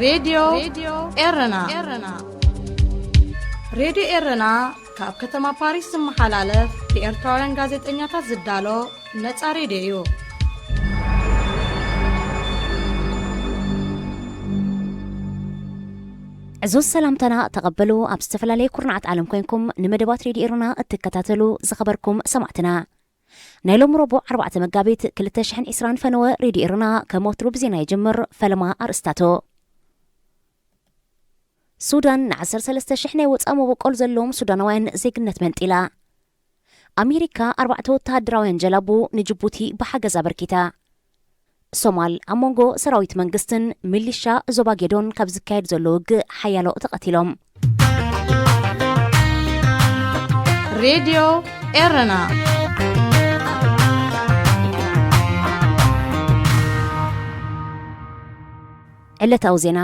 ሬድዮ ኤረና። ሬድዮ ኤረና ካብ ከተማ ፓሪስ ዝመሓላለፍ ብኤርትራውያን ጋዜጠኛታት ዝዳሎ ነጻ ሬድዮ እዩ። ዕዙዝ ሰላምታና ተቐበሉ። ኣብ ዝተፈላለየ ኩርናዓት ዓለም ኮይንኩም ንመደባት ሬድዮ ኤረና እትከታተሉ ዝኸበርኩም ሰማዕትና፣ ናይ ሎም ረቡዕ ኣርባዕተ መጋቢት ክልተ ሽሕን ዕስራን ፈነወ ሬድዮ ኤረና ከም ወትሩ ብዜና ይጅምር። ፈለማ ኣርእስታቱ። ሱዳን ን ዓሰርተ ሰለስተ ሽሕ ናይ ወጻኢ መበቆል ዘለዎም ሱዳናውያን ዜግነት መንጢላ። ኣሜሪካ ኣርባዕተ ወተሃደራውያን ጀላቡ ንጅቡቲ ብሓገዝ ኣበርኪታ። ሶማል፣ ኣብ መንጎ ሰራዊት መንግስትን ሚሊሻ ዞባ ጌዶን ካብ ዝካየድ ዘሎ ውግእ ሓያሎ ተቐቲሎም። ሬድዮ ኤረና። ዕለታዊ ዜና።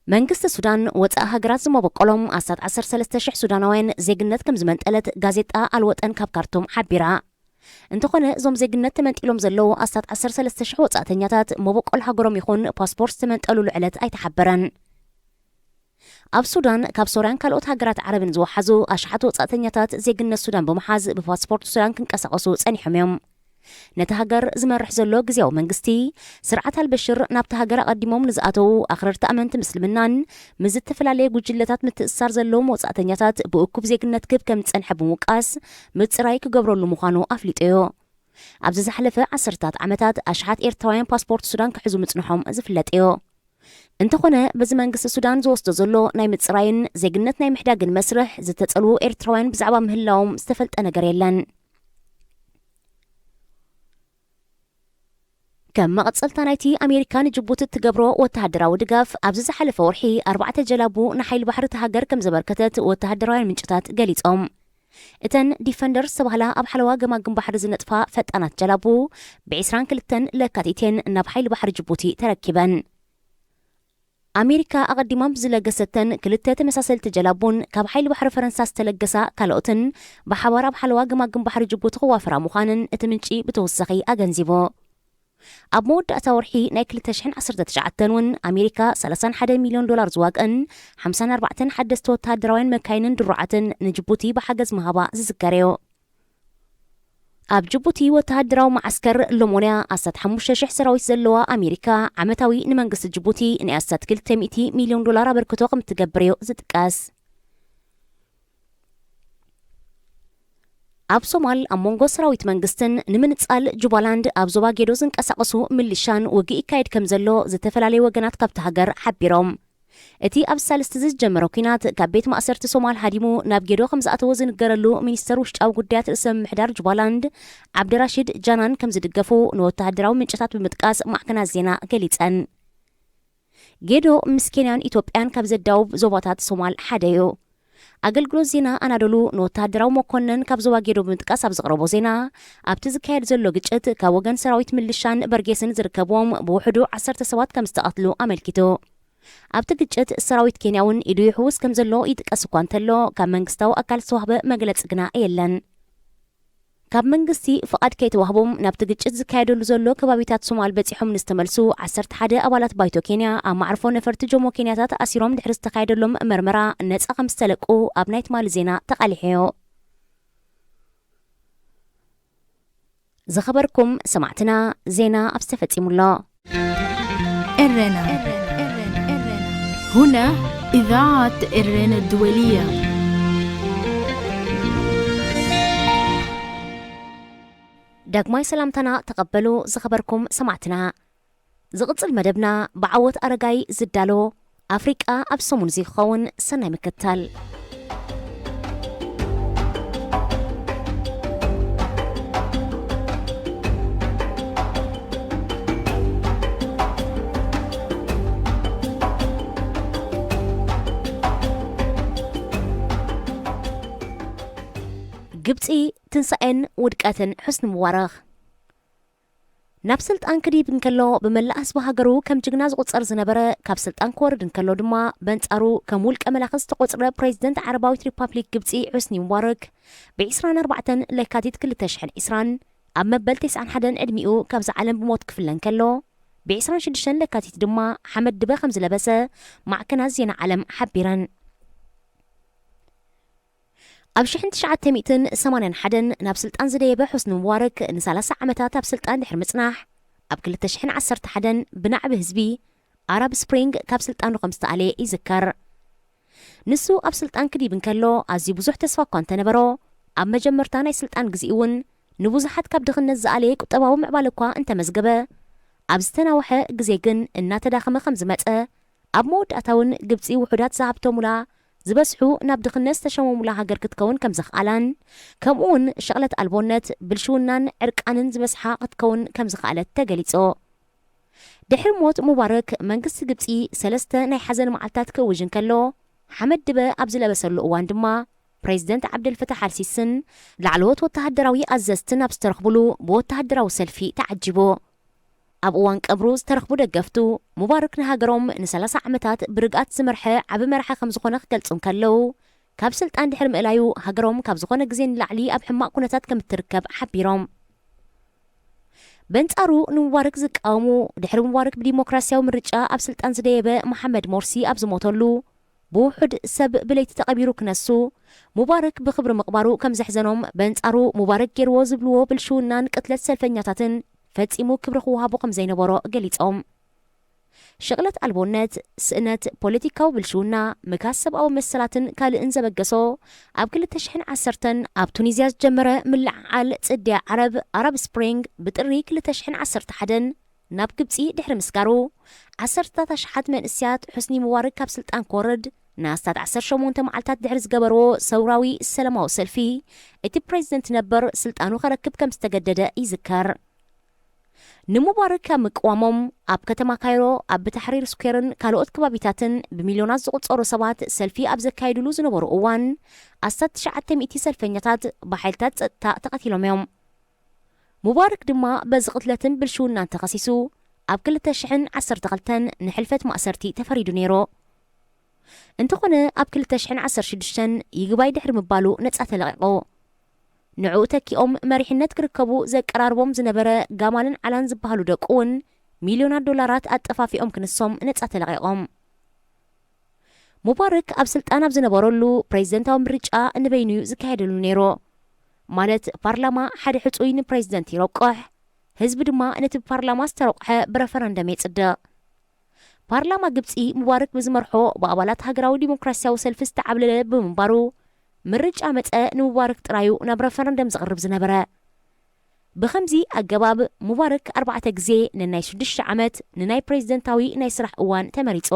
መንግስቲ ሱዳን ወጻኢ ሃገራት ዝመበቆሎም ኣስታት ዓሰርተ ሰለስተ ሽሕ ሱዳናውያን ዜግነት ከም ዝመንጠለት ጋዜጣ ኣልወጠን ካብ ካርቱም ሓቢራ። እንተኾነ፣ እዞም ዜግነት ተመንጢሎም ዘለዉ ኣስታት ዓሰርተ ሰለስተ ሽሕ ወጻእተኛታት መበቆል ሃገሮም ይኹን ፓስፖርት ዝተመንጠሉሉ ዕለት ኣይተሓበረን። ኣብ ሱዳን፣ ካብ ሶርያን ካልኦት ሃገራት ዓረብን ዝወሓዙ ኣሽሓት ወጻእተኛታት ዜግነት ሱዳን ብምሓዝ ብፓስፖርት ሱዳን ክንቀሳቐሱ ጸኒሖም እዮም። ነቲ ሃገር ዝመርሕ ዘሎ ግዝያዊ መንግስቲ፣ ስርዓት ኣልበሽር ናብቲ ሃገር ኣቐዲሞም ንዝኣተዉ ኣኽረርቲ ኣመንቲ ምስልምናን ምስ ዝተፈላለየ ጉጅለታት ምትእስሳር ዘለዎም ወጻእተኛታት ብእኩብ ዜግነት ክህብ ከም ዝጸንሐ ብምውቃስ፣ ምጽራይ ክገብረሉ ምዃኑ ኣፍሊጡ እዩ። ኣብዚ ዝሓለፈ ዓሰርታት ዓመታት ኣሽሓት ኤርትራውያን ፓስፖርት ሱዳን ክሕዙ ምጽንሖም ዝፍለጥ እዩ። እንተኾነ፣ በዚ መንግስቲ ሱዳን ዝወስዶ ዘሎ ናይ ምጽራይን ዜግነት ናይ ምሕዳግን መስርሕ ዝተጸልዉ ኤርትራውያን ብዛዕባ ምህላዎም ዝተፈልጠ ነገር የለን። ከም መቐጸልታ ናይቲ ኣሜሪካ ንጅቡቲ እትገብሮ ወተሃደራዊ ድጋፍ፣ ኣብዚ ዝሓለፈ ወርሒ ኣርባዕተ ጀላቡ ንሓይሊ ባሕሪ እታ ሃገር ከም ዘበርከተት ወተሃደራውያን ምንጭታት ገሊጾም። እተን ዲፈንደር ዝተባህላ ኣብ ሓለዋ ገማግም ባሕሪ ዝነጥፋ ፈጣናት ጀላቡ፣ ብ ዕስራን ክልተን ለካቲት እየን ናብ ሓይሊ ባሕሪ ጅቡቲ ተረኪበን። ኣሜሪካ ኣቐዲማ ብዝለገሰተን ክልተ ተመሳሰልቲ ጀላቡን ካብ ሓይሊ ባሕሪ ፈረንሳ ዝተለገሳ ካልኦትን ብሓባር ኣብ ሓለዋ ገማግም ባሕሪ ጅቡቲ ክዋፈራ ምዃነን እቲ ምንጪ ብተወሳኺ ኣገንዚቡ። ኣብ መወዳእታ ወርሒ ናይ ክልተ ሽሕን ዓሰርተ ትሽዓተን እውን ኣሜሪካ ሰላሳን ሓደ ሚልዮን ዶላር ዝዋግአን ሓምሳን ኣርባዕተን ሓደስቲ ወተሃደራውያን መካይንን ድሩዓትን ንጅቡቲ ብሓገዝ ምሃባ ዝዝከር እዩ። ኣብ ጅቡቲ ወተሃደራዊ መዓስከር ሎሞንያ ኣስታት ሓሙሽተ ሽሕ ሰራዊት ዘለዋ ኣሜሪካ ዓመታዊ ንመንግስቲ ጅቡቲ ናይ ኣስታት ክልተ ሚእቲ ሚልዮን ዶላር ኣበርክቶ ከም እትገብር እዩ ዝጥቀስ። ኣብ ሶማል ኣብ መንጎ ሰራዊት መንግስትን ንምንጻል ጁባላንድ ኣብ ዞባ ጌዶ ዝንቀሳቐሱ ምልሻን ውግእ ይካየድ ከም ዘሎ ዝተፈላለዩ ወገናት ካብቲ ሃገር ሓቢሮም። እቲ ኣብ ሳልስቲ ዝጀመረ ኲናት ካብ ቤት ማእሰርቲ ሶማል ሃዲሙ ናብ ጌዶ ከም ዝኣተወ ዝንገረሉ ሚኒስተር ውሽጣዊ ጉዳያት ርእሰ ምምሕዳር ጁባላንድ ዓብደራሺድ ጃናን ከም ዝድገፉ ንወተሃደራዊ ምንጭታት ብምጥቃስ ማዕከናት ዜና ገሊጸን። ጌዶ ምስ ኬንያን ኢትዮጵያን ካብ ዘዳውብ ዞባታት ሶማል ሓደ እዩ። ኣገልግሎት ዜና ኣናዶሉ ንወተሃደራዊ መኮነን ካብ ዞባ ጌዶ ብምጥቃስ ኣብ ዘቕረቦ ዜና፣ ኣብቲ ዝካየድ ዘሎ ግጭት ካብ ወገን ሰራዊት ምልሻን በርጌስን ዝርከብዎም ብውሕዱ ዓሰርተ ሰባት ከም ዝተቐትሉ ኣመልኪቱ። ኣብቲ ግጭት ሰራዊት ኬንያ እውን ኢዱ ይሕውስ ከም ዘሎ ይጥቀስ እኳ እንተሎ፣ ካብ መንግስታዊ ኣካል ዝተዋህበ መግለጺ ግና የለን። ካብ መንግስቲ ፍቓድ ከይተዋህቦም ናብቲ ግጭት ዝካየደሉ ዘሎ ከባቢታት ሶማል በጺሖም ንዝተመልሱ ዓሰርተ ሓደ ኣባላት ባይቶ ኬንያ፣ ኣብ መዕርፎ ነፈርቲ ጆሞ ኬንያታት ኣሲሮም ድሕሪ ዝተኻየደሎም መርመራ ነጻ ከም ዝተለቁ ኣብ ናይ ትማሊ ዜና ተቓሊሑ እዩ። ዝኸበርኩም ሰማዕትና፣ ዜና ኣብ ዝተፈጺሙ ኣሎ። ኤረና። هنا إذاعة إرينا الدولية. ዳግማይ ሰላምታና ተቐበሉ ዝኸበርኩም ሰማዕትና። ዝቕጽል መደብና ብዓወት ኣረጋይ ዝዳሎ ኣፍሪቃ ኣብ ሰሙን እዚ ክኸውን ሰናይ ምክትታል። ግብጺ ትንሳኤን ውድቀትን ሑስኒ ሙባረኽ። ናብ ስልጣን ክድይብ እንከሎ ብመላእ ህዝቢ ሃገሩ ከም ጅግና ዝቑጸር ዝነበረ፣ ካብ ስልጣን ክወርድ እንከሎ ድማ በንጻሩ ከም ውልቀ መላኺ ዝተቖጽረ ፕሬዚደንት ዓረባዊት ሪፓብሊክ ግብጺ ሑስኒ ሙባረክ፣ ብ ዕስራን ኣርባዕተን ለካቲት ክልተ ሽሕን ዕስራን ኣብ መበል ተስዓን ሓደን ዕድሚኡ ካብዛ ዓለም ብሞት ክፍለ እንከሎ፣ ብ ዕስራን ሽዱሽተን ለካቲት ድማ ሓመድ ድበ ከም ዝለበሰ ማዕከናት ዜና ዓለም ሓቢረን። ኣብ ሽሕን ትሽዓተ ሚእትን ሰማንያን ሓደን ናብ ስልጣን ዝደየበ ሑስኒ ሙባረክ ንሰላሳ ዓመታት ኣብ ስልጣን ድሕሪ ምጽናሕ፣ ኣብ ክልተ ሽሕን ዓሰርተ ሓደን ብናዕቢ ህዝቢ ኣራብ ስፕሪንግ ካብ ስልጣኑ ከም ዝተኣለየ ይዝከር። ንሱ ኣብ ስልጣን ክድይብ እንከሎ ኣዝዩ ብዙሕ ተስፋ እኳ እንተነበሮ፣ ኣብ መጀመርታ ናይ ስልጣን ግዜኡ እውን ንብዙሓት ካብ ድኽነት ዝኣለየ ቁጠባዊ ምዕባለ እኳ እንተመዝገበ፣ ኣብ ዝተናውሐ ግዜ ግን እናተዳኸመ ከም ዝመጸ፣ ኣብ መወዳእታ እውን ግብጺ ውሑዳት ዝሃብተሙላ ዝበዝሑ ናብ ድኽነት ዝተሸመሙላ ሃገር ክትከውን ከም ዘኽኣላን፣ ከምኡ እውን ሸቕለት ኣልቦነት፣ ብልሽውናን ዕርቃንን ዝበዝሓ ክትከውን ከም ዝኸኣለት ተገሊጹ። ድሕሪ ሞት ሙባረክ፣ መንግስቲ ግብጺ ሰለስተ ናይ ሓዘን መዓልታት ክእውጅ እንከሎ፣ ሓመድ ድበ ኣብ ዝለበሰሉ እዋን ድማ፣ ፕሬዚደንት ዓብደልፈታሕ ኣልሲስን ላዕለዎት ወተሃደራዊ ኣዘዝትን ኣብ ዝተረኽቡሉ ብወተሃደራዊ ሰልፊ ተዓጂቡ። ኣብ እዋን ቀብሩ ዝተረኽቡ ደገፍቱ፣ ሙባረክ ንሃገሮም ንሰላሳ ዓመታት ብርግኣት ዝመርሐ ዓቢ መራሒ ከም ዝኾነ ክገልጹ እንከለዉ፣ ካብ ስልጣን ድሕሪ ምእላዩ ሃገሮም ካብ ዝኾነ ግዜ ንላዕሊ ኣብ ሕማቕ ኩነታት ከም እትርከብ ሓቢሮም። በንጻሩ ንሙባረክ ዝቃወሙ፣ ድሕሪ ሙባረክ ብዲሞክራሲያዊ ምርጫ ኣብ ስልጣን ዝደየበ መሓመድ ሞርሲ ኣብ ዝሞተሉ፣ ብውሑድ ሰብ ብለይቲ ተቐቢሩ ክነሱ፣ ሙባረክ ብኽብሪ ምቕባሩ ከም ዘሕዘኖም፣ በንጻሩ ሙባረክ ገይርዎ ዝብልዎ ብልሽውናን ቅትለት ሰልፈኛታትን ፈጺሙ ክብሪ ክወሃቦ ከም ዘይነበሮ ገሊጾም። ሽቕለት ኣልቦነት፣ ስእነት፣ ፖለቲካዊ ብልሽውና፣ ምካስ ሰብኣዊ መሰላትን ካልእን ዘበገሶ፣ ኣብ ክልተ ሽሕን ዓሰርተን ኣብ ቱኒዝያ ዝጀመረ ምልዕዓል ጽድያ ዓረብ፣ ኣራብ ስፕሪንግ፣ ብጥሪ ክልተ ሽሕን ዓሰርተ ሓደን ናብ ግብጺ ድሕሪ ምስጋሩ፣ ዓሰርተታት ኣሽሓት መንእሰያት ሑስኒ ሙባረክ ካብ ስልጣን ክወርድ ንኣስታት ዓሰርተ ሸሞንተ መዓልታት ድሕሪ ዝገበርዎ ሰውራዊ ሰላማዊ ሰልፊ፣ እቲ ፕሬዚደንት ነበር ስልጣኑ ከረክብ ከም ዝተገደደ ይዝከር። ንሙባረክ ካብ ምቅዋሞም፣ ኣብ ከተማ ካይሮ፣ ኣብ ብታሕሪር ስኩዌርን ካልኦት ከባቢታትን ብሚልዮናት ዝቑጸሩ ሰባት ሰልፊ ኣብ ዘካየድሉ ዝነበሩ እዋን፣ ኣስታት ትሽዓተ ሚእቲ ሰልፈኛታት ብሓይልታት ጸጥታ ተቐቲሎም እዮም። ሙባረክ ድማ በዚ ቅትለትን ብልሽውናን ተኸሲሱ፣ ኣብ ክልተ ሽሕን ዓሰርተ ክልተን ንሕልፈት ማእሰርቲ ተፈሪዱ ነይሩ። እንተኾነ፣ ኣብ ክልተ ሽሕን ዓሰርተ ሽዱሽተን ይግባይ ድሕሪ ምባሉ ነጻ ተለቒቑ። ንዕኡ ተኪኦም መሪሕነት ክርከቡ ዘቀራርቦም ዝነበረ ጋማልን ዓላን ዝበሃሉ ደቁ እውን ሚልዮናት ዶላራት ኣጠፋፊኦም ክንሶም ነጻ ተለቒቖም። ሙባረክ ኣብ ስልጣን ኣብ ዝነበረሉ ፕሬዚደንታዊ ምርጫ ንበይኑ እዩ ዝካየደሉ ነይሩ። ማለት ፓርላማ ሓደ ሕጹይ ንፕሬዚደንት ይረቁሕ፣ ህዝቢ ድማ ነቲ ብፓርላማ ዝተረቁሐ ብረፈረንደም የጽድቕ። ፓርላማ ግብጺ ሙባረክ ብዝመርሖ ብኣባላት ሃገራዊ ዲሞክራሲያዊ ሰልፊ ዝተዓብለለ ብምንባሩ፣ ምርጫ መጸ ንሙባረክ ጥራዩ ናብ ረፈረንደም ዝቕርብ ዝነበረ። ብኸምዚ ኣገባብ ሙባረክ ኣርባዕተ ግዜ ንናይ ሽዱሽተ ዓመት ንናይ ፕሬዚደንታዊ ናይ ስራሕ እዋን ተመሪጹ።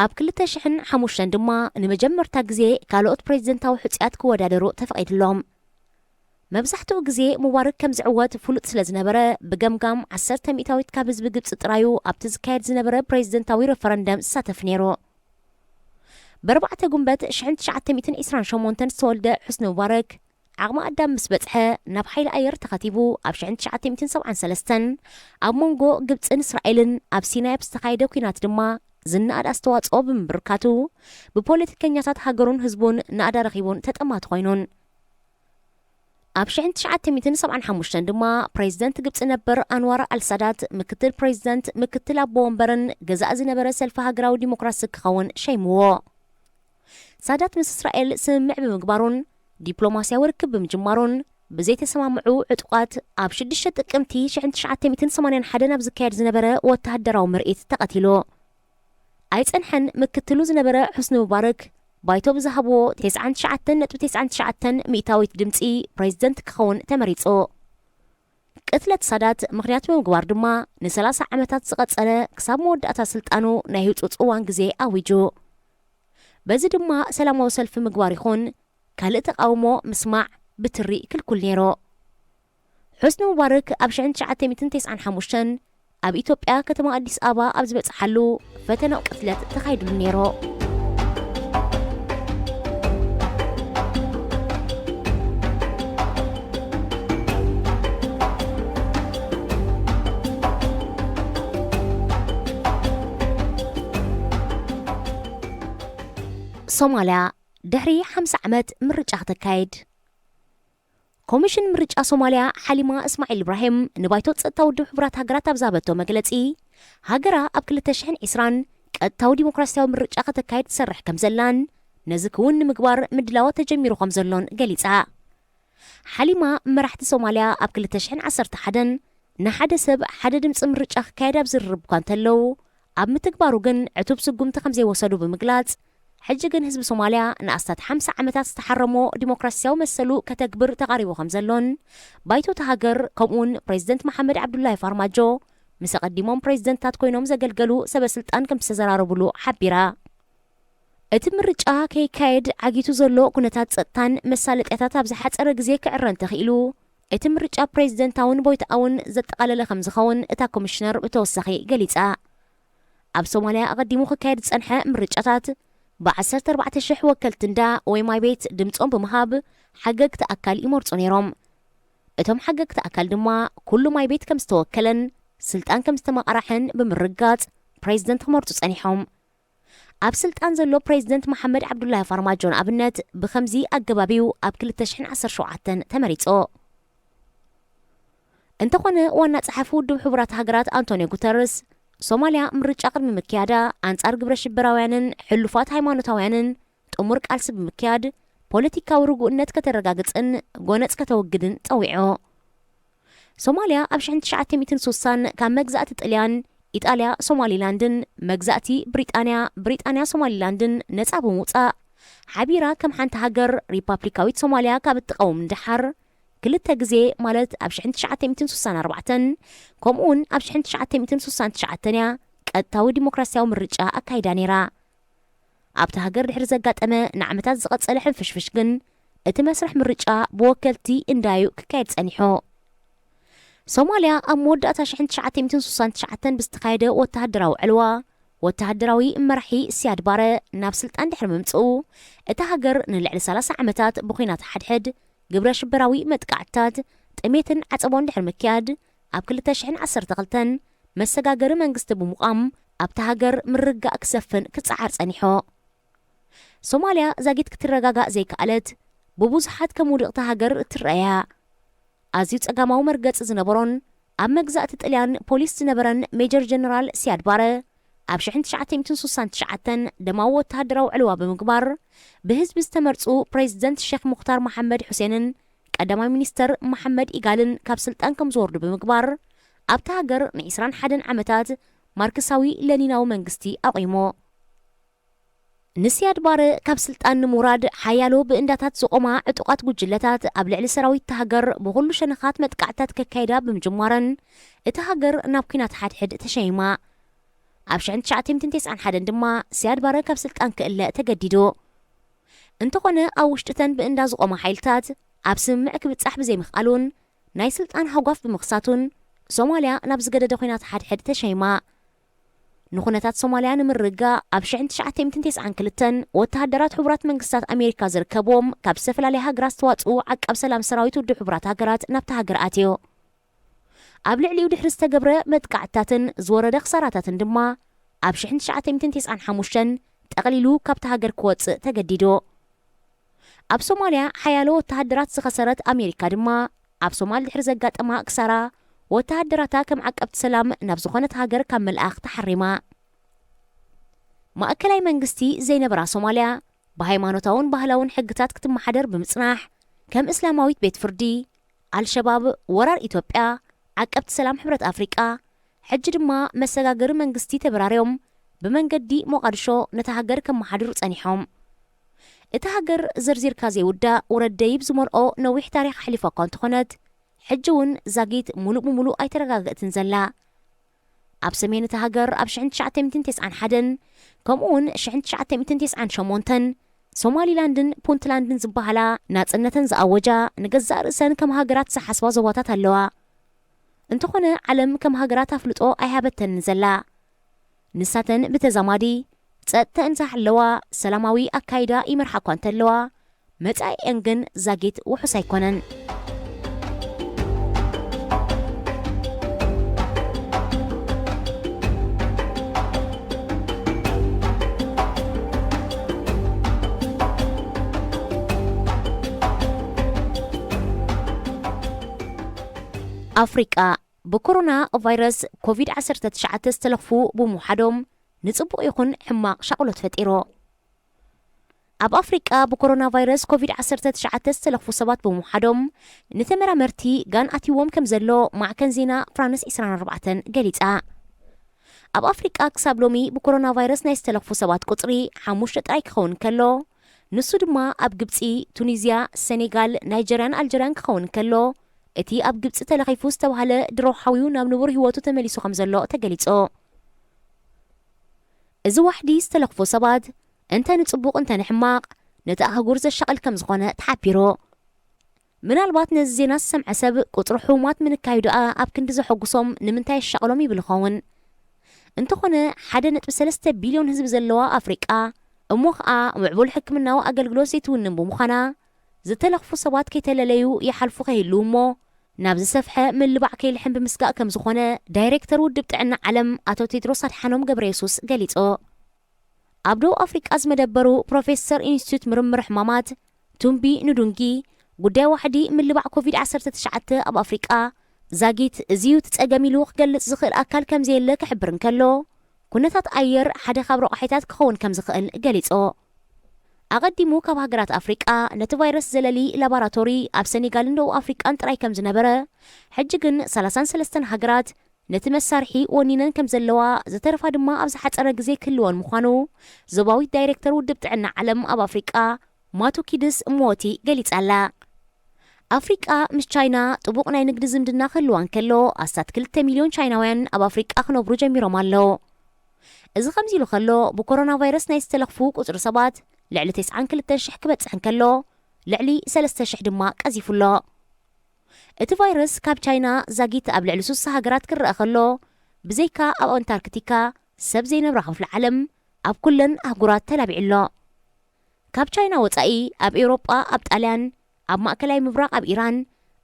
ኣብ ክልተ ሽሕን ሓሙሽተን ድማ ንመጀመርታ ግዜ ካልኦት ፕሬዚደንታዊ ሕጹያት ክወዳደሩ ተፈቒድሎም። መብዛሕትኡ ግዜ ሙባረክ ከም ዝዕወት ፍሉጥ ስለ ዝነበረ፣ ብገምጋም ዓሰርተ ሚእታዊት ካብ ህዝቢ ግብጺ ጥራዩ ኣብቲ ዝካየድ ዝነበረ ፕሬዚደንታዊ ረፈረንደም ዝሳተፍ ነይሩ። ብኣርባዕተ ጉንበት ሽሕን ትሽዓተ ሚእትን ዕስራን ሸሞንተን ዝተወልደ ሑስኒ ሙባረክ፣ ዓቕሚ ኣዳም ምስ በጽሐ ናብ ሓይሊ ኣየር ተኸቲቡ፣ ኣብ ሽሕን ትሽዓተ ሚእትን ሰብዓን ሰለስተን ኣብ መንጎ ግብጽን እስራኤልን ኣብ ሲናይ ኣብ ዝተኻየደ ኲናት ድማ ዝነኣድ ኣስተዋጽኦ ብምብርካቱ፣ ብፖለቲከኛታት ሃገሩን ህዝቡን ናእዳ ረኺቡን ተጠማቲ ኮይኑን። ኣብ ሽሕን ትሽዓተ ሚእትን ሰብዓን ሓሙሽተን ድማ ፕሬዚደንት ግብጺ ነበር ኣንዋር ኣልሳዳት ምክትል ፕሬዚደንት፣ ምክትል ኣቦ ወንበርን ገዛኢ ዝነበረ ሰልፊ ሃገራዊ ዲሞክራሲ ክኸውን ሸይምዎ። ሳዳት ምስ እስራኤል ስምምዕ ብምግባሩን ዲፕሎማስያዊ ርክብ ብምጅማሩን ብዘይተሰማምዑ ዕጡቓት ኣብ ሽዱሽተ ጥቅምቲ ሽሕን ትሽዓተ ሚእትን ሰማንያን ሓደን ኣብ ዝካየድ ዝነበረ ወተሃደራዊ ምርኢት ተቐቲሉ። ኣይጸንሐን፣ ምክትሉ ዝነበረ ሑስኒ ሙባረክ ባይቶ ብዝሃብዎ ተስዓን ትሽዓተን ነጥቢ ተስዓን ትሽዓተን ሚእታዊት ድምጺ ፕሬዚደንት ክኸውን ተመሪጹ። ቅትለት ሳዳት ምኽንያት ብምግባር ድማ ንሰላሳ ዓመታት ዝቐጸለ ክሳብ መወዳእታ ስልጣኑ ናይ ህጹጽ እዋን ግዜ ኣዊጁ። በዚ ድማ ሰላማዊ ሰልፊ ምግባር ይኹን ካልእ ተቓውሞ ምስማዕ ብትሪ ክልኩል ነይሩ። ሑስኒ ሙባረክ ኣብ ሽሕን ትሽዓተ ሚእትን ተስዓን ሓሙሽተን ኣብ ኢትዮጵያ ከተማ ኣዲስ ኣበባ ኣብ ዝበጽሓሉ ፈተና ቅትለት ተኻይድሉ ነይሩ። ሶማልያ ድሕሪ ሓምሳ ዓመት ምርጫ ክተካይድ። ኮሚሽን ምርጫ ሶማልያ ሓሊማ እስማዒል ኢብራሂም ንባይቶ ጸጥታ ውድብ ሕቡራት ሃገራት ኣብ ዝሃበቶ መግለጺ፣ ሃገራ ኣብ ክልተ ሽሕን ዕስራን ቀጥታዊ ዲሞክራሲያዊ ምርጫ ከተካይድ ትሰርሕ ከም ዘላን ነዚ ክውን ንምግባር ምድላዋት ተጀሚሩ ከም ዘሎን ገሊጻ። ሓሊማ፣ መራሕቲ ሶማልያ ኣብ ክልተ ሽሕን ዓሰርተ ሓደን ንሓደ ሰብ ሓደ ድምፂ ምርጫ ክካየድ ኣብ ዝርርብ እኳ እንተለዉ፣ ኣብ ምትግባሩ ግን ዕቱብ ስጉምቲ ከም ዘይወሰዱ ብምግላጽ፣ ሕጂ ግን ህዝቢ ሶማልያ ንኣስታት ሓምሳ ዓመታት ዝተሓረሞ ዲሞክራሲያዊ መሰሉ ከተግብር ተቓሪቡ ከም ዘሎን፣ ባይቶ እታ ሃገር ከምኡውን ፕሬዚደንት መሓመድ ዓብዱላሂ ፋርማጆ ምስ ኣቐዲሞም ፕሬዚደንትታት ኮይኖም ዘገልገሉ ሰበ ስልጣን ከም ዝተዘራረቡሉ ሓቢራ። እቲ ምርጫ ከይካየድ ዓጊቱ ዘሎ ኩነታት ጸጥታን መሳለጥያታት ኣብ ዝሓጸረ ግዜ ክዕረ እንተኽኢሉ፣ እቲ ምርጫ ፕሬዚደንታውን ቦይቶኣውን ዘጠቓለለ ከም ዝኸውን እታ ኮሚሽነር ብተወሳኺ ገሊጻ። ኣብ ሶማልያ ኣቐዲሙ ክካየድ ዝጸንሐ ምርጫታት ብ ዓሰርተ ኣርባዕተ ሽሕ ወከልቲ እንዳ ወይ ማይ ቤት ድምጾም ብምሃብ ሓገግቲ ኣካል ይመርጹ ነይሮም። እቶም ሓገግቲ ኣካል ድማ ኩሉ ማይ ቤት ከም ዝተወከለን ስልጣን ከም ዝተመቓራሕን ብምርጋጽ ፕሬዚደንት ክመርጹ ጸኒሖም። ኣብ ስልጣን ዘሎ ፕሬዚደንት መሓመድ ዓብዱላሂ ፋርማጆ ንኣብነት ብኸምዚ ኣገባብ እዩ ኣብ ክልተ ሽሕን ዓሰርተ ሸውዓተን ተመሪጹ። እንተኾነ ዋና ጸሓፊ ውድብ ሕቡራት ሃገራት ኣንቶኒዮ ጉተርስ፣ ሶማልያ ምርጫ ቅድሚ ምክያዳ ኣንጻር ግብረ ሽበራውያንን ሕሉፋት ሃይማኖታውያንን ጥሙር ቃልሲ ብምክያድ ፖለቲካዊ ርጉእነት ከተረጋግጽን ጎነጽ ከተወግድን ጸዊዑ። ሶማልያ ኣብ ሽሕን ትሽዓተ ሚእትን ሱሳን ካብ መግዛእቲ ጥልያን፣ ኢጣልያ ሶማሊላንድን መግዛእቲ ብሪጣንያ፣ ብሪጣንያ ሶማሊላንድን ነጻ ብምውጻእ፣ ሓቢራ ከም ሓንቲ ሃገር ሪፓብሊካዊት ሶማልያ ካብ እትቐውም ንደሓር፣ ክልተ ግዜ ማለት ኣብ ሽሕን ትሽዓተ ሚእትን ሱሳን ኣርባዕተን ከምኡውን ኣብ ሽሕን ትሽዓተ ሚእትን ሱሳን ትሽዓተን እያ ቀጥታዊ ዲሞክራሲያዊ ምርጫ ኣካይዳ ነይራ። ኣብታ ሃገር ድሕሪ ዘጋጠመ ንዓመታት ዝቐጸለ ሕንፍሽፍሽ ግን፣ እቲ መስርሕ ምርጫ ብወከልቲ እንዳዩ ክካየድ ጸኒሑ። ሶማልያ ኣብ መወዳእታ ሽሕን ትሽዓተ ሚእትን ሱሳን ትሽዓተን ብዝተኻየደ ወተሃደራዊ ዕልዋ፣ ወተሃደራዊ መራሒ ሲያድ ባረ ናብ ስልጣን ድሕሪ ምምጽኡ፣ እታ ሃገር ንልዕሊ ሰላሳ ዓመታት ብኹናት ሓድሕድ፣ ግብረ ሽበራዊ መጥቃዕትታት፣ ጥሜትን ዓጸቦን ድሕሪ ምክያድ፣ ኣብ ክልተ ሽሕን ዓሰርተ ክልተን መሰጋገሪ መንግስቲ ብምቋም፣ ኣብታ ሃገር ምርግጋእ ክሰፍን ክጸዓር ጸኒሑ። ሶማልያ ዛጊት ክትረጋጋእ ዘይከኣለት፣ ብብዙሓት ከም ውድቕቲ ሃገር እትረኣያ። ኣዝዩ ጸጋማዊ መርገጺ ዝነበሮን ኣብ መግዛእቲ ጥልያን ፖሊስ ዝነበረን ሜጀር ጀነራል ሲያድ ባረ፣ ኣብ ሽሕን ትሽዓተ ሚእትን ሱሳን ትሽዓተን ደማዊ ወተሃደራዊ ዕልዋ ብምግባር፣ ብህዝቢ ዝተመርጹ ፕሬዚደንት ሼክ ሙኽታር መሓመድ ሑሴንን ቀዳማይ ሚኒስተር መሓመድ ኢጋልን ካብ ስልጣን ከም ዝወርዱ ብምግባር፣ ኣብታ ሃገር ንዒስራን ሓደን ዓመታት ማርክሳዊ ለኒናዊ መንግስቲ ኣቑሙ። ንሲያድ ባረ ካብ ስልጣን ንምውራድ ሓያሎ ብእንዳታት ዝቖማ ዕጡቓት ጉጅለታት ኣብ ልዕሊ ሰራዊት እታ ሃገር ብኹሉ ሸነኻት መጥቃዕትታት ከካይዳ ብምጅማረን፣ እታ ሃገር ናብ ኲናት ሓድሕድ ተሸይማ። ኣብ ሽሕን ትሽዓተ ሚእትን ተስዓን ሓደን ድማ ሲያድ ባረ ካብ ስልጣን ክእለ ተገዲዱ። እንተኾነ ኣብ ውሽጢ እተን ብእንዳ ዝቖማ ሓይልታት ኣብ ስምምዕ ክብጻሕ ብዘይምኽኣሉን ናይ ስልጣን ሃጓፍ ብምኽሳቱን ሶማልያ ናብ ዝገደደ ኲናት ሓድሕድ ተሸይማ። ንኹነታት ሶማልያ ንምርግጋእ ኣብ ሽሕን ትሽዓተ ሚእትን ተስዓን ክልተን ወተሃደራት ሕቡራት መንግስታት ኣሜሪካ ዝርከብዎም ካብ ዝተፈላለያ ሃገራት ዝተዋጽኡ ዓቃብ ሰላም ሰራዊት ውድብ ሕቡራት ሃገራት ናብታ ሃገር ኣትዩ። ኣብ ልዕሊኡ ድሕሪ ዝተገብረ መጥቃዕትታትን ዝወረደ ክሳራታትን ድማ ኣብ ሽሕን ትሽዓተ ሚእትን ተስዓን ሓሙሽተን ጠቕሊሉ ካብታ ሃገር ክወጽእ ተገዲዱ። ኣብ ሶማልያ ሓያሎ ወተሃደራት ዝኸሰረት ኣሜሪካ ድማ ኣብ ሶማል ድሕሪ ዘጋጠማ ክሳራ ወተሃደራታ ከም ዓቀብቲ ሰላም ናብ ዝኾነት ሃገር ካብ ምልኣኽ ተሓሪማ። ማእከላይ መንግስቲ ዘይነበራ ሶማልያ ብሃይማኖታውን ባህላውን ሕግታት ክትመሓደር ብምጽናሕ፣ ከም እስላማዊት ቤት ፍርዲ፣ ኣልሸባብ፣ ወራር ኢትዮጵያ፣ ዓቀብቲ ሰላም ሕብረት ኣፍሪቃ፣ ሕጂ ድማ መሰጋገሪ መንግስቲ ተበራርዮም ብመንገዲ ሞቓድሾ ነታ ሃገር ከመሓድሩ ጸኒሖም። እታ ሃገር ዘርዚርካ ዘይውዳእ ውረድ ደይብ ዝመልኦ ነዊሕ ታሪኽ ኣሕሊፋ እኳ እንተኾነት፣ ሕጂ እውን ዛጊት ሙሉእ ብሙሉእ ኣይተረጋገእትን ዘላ። ኣብ ሰሜን እታ ሃገር ኣብ ሽሕን ትሽዓተ ሚእትን ተስዓን ሓደን ከምኡ እውን ሽሕን ትሽዓተ ሚእትን ተስዓን ሸሞንተን ሶማሊላንድን ፑንትላንድን ዝበሃላ ናጽነተን ዝኣወጃ ንገዛእ ርእሰን ከም ሃገራት ዝሓስባ ዞባታት ኣለዋ። እንተኾነ ዓለም ከም ሃገራት ኣፍልጦ ኣይሃበተንን ዘላ። ንሳተን ብተዛማዲ ጸጥተን ዝሓለዋ ሰላማዊ ኣካይዳ ይመርሓ እኳ እንተለዋ፣ መጻኢአን ግን ዛጊት ውሑስ ኣይኮነን። ኣፍሪቃ ብኮሮና ቫይረስ ኮቪድ ዓሰርተ ትሽዓተ ዝተለኽፉ ብምውሓዶም ንጽቡቕ ይኹን ሕማቕ ሻቕሎት ፈጢሩ። ኣብ ኣፍሪቃ ብኮሮና ቫይረስ ኮቪድ ዓሰርተ ትሽዓተ ዝተለኽፉ ሰባት ብምውሓዶም ንተመራመርቲ ጋን ኣትይዎም ከም ዘሎ ማዕከን ዜና ፍራንስ ዕስራን ኣርባዕተን ገሊጻ። ኣብ ኣፍሪቃ ክሳብ ሎሚ ብኮሮና ቫይረስ ናይ ዝተለኽፉ ሰባት ቁጽሪ ሓሙሽተ ጥራይ ክኸውን ከሎ፣ ንሱ ድማ ኣብ ግብጺ፣ ቱኒዝያ፣ ሰኔጋል፣ ናይጀርያን ኣልጀርያን ክኸውን ከሎ፣ እቲ ኣብ ግብጺ ተለኺፉ ዝተባህለ ድሮ ሓዊኡ ናብ ንቡር ህይወቱ ተመሊሱ ከም ዘሎ ተገሊጹ። እዚ ዋሕዲ ዝተለኽፎ ሰባት እንተ ንጽቡቕ እንተ ንሕማቕ ነቲ ኣህጉር ዘሻቕል ከም ዝኾነ ተሓቢሩ። ምናልባት ነዚ ዜና ዝሰምዐ ሰብ ቁጽሪ ሕሙማት ምንካዩ ደኣ ኣብ ክንዲ ዘሐጉሶም ንምንታይ የሻቕሎም ይብል ይኸውን። እንተኾነ ሓደ ነጥቢ ሰለስተ ቢልዮን ህዝቢ ዘለዋ ኣፍሪቃ እሞ ኸኣ ምዕቡል ሕክምናዊ ኣገልግሎት ዘይትውንን ብምዃና ዝተለኽፉ ሰባት ከይተለለዩ ይሓልፉ ከይህልዉ እሞ ናብ ዝሰፍሐ ምልባዕ ከይልሕም ብምስጋእ ከም ዝኾነ ዳይሬክተር ውድብ ጥዕና ዓለም ኣቶ ቴድሮስ ኣድሓኖም ገብረየሱስ ገሊጹ። ኣብ ደቡብ ኣፍሪቃ ዝመደበሩ ፕሮፌሰር ኢንስቲትዩት ምርምር ሕማማት ቱምቢ ንዱንጊ ጉዳይ ዋሕዲ ምልባዕ ኮቪድ ዓሰርተ ትሽዓተ ኣብ ኣፍሪቃ ዛጊት እዚዩ እቲ ጸገም ኢሉ ክገልጽ ዝኽእል ኣካል ከም ዘየለ ክሕብር እንከሎ፣ ኩነታት ኣየር ሓደ ካብ ረቋሒታት ክኸውን ከም ዝኽእል ገሊጹ። ኣቐዲሙ ካብ ሃገራት ኣፍሪቃ ነቲ ቫይረስ ዘለሊ ላቦራቶሪ ኣብ ሰኔጋልን ደቡብ ኣፍሪቃን ጥራይ ከም ዝነበረ፣ ሕጂ ግን ሰላሳን ሰለስተን ሃገራት ነቲ መሳርሒ ወኒነን ከም ዘለዋ፣ ዝተረፋ ድማ ኣብ ዝሓጸረ ግዜ ክህልወን ምዃኑ ዞባዊት ዳይሬክተር ውድብ ጥዕና ዓለም ኣብ ኣፍሪቃ ማቱኪድስ ሞቲ ገሊጻ ኣላ። ኣፍሪቃ ምስ ቻይና ጥቡቕ ናይ ንግዲ ዝምድና ክህልዋ እንከሎ፣ ኣስታት ክልተ ሚልዮን ቻይናውያን ኣብ ኣፍሪቃ ክነብሩ ጀሚሮም ኣለዉ። እዚ ከምዚ ኢሉ ከሎ፣ ብኮሮና ቫይረስ ናይ ዝተለኽፉ ቁጽሪ ሰባት ልዕሊ ተስዓን ክልተን ሽሕ ክበጽሕ እንከሎ፣ ልዕሊ ሰለስተ ሽሕ ድማ ቀዚፉ ኣሎ። እቲ ቫይረስ ካብ ቻይና ዛጊት ኣብ ልዕሊ ሱሳ ሃገራት ክረኣ ከሎ፣ ብዘይካ ኣብ ኣንታርክቲካ ሰብ ዘይነብራ ክፍሊ ዓለም ኣብ ኩለን ኣህጉራት ተላቢዑ ኣሎ። ካብ ቻይና ወጻኢ ኣብ ኤውሮጳ ኣብ ጣልያን፣ ኣብ ማእከላይ ምብራቕ ኣብ ኢራን፣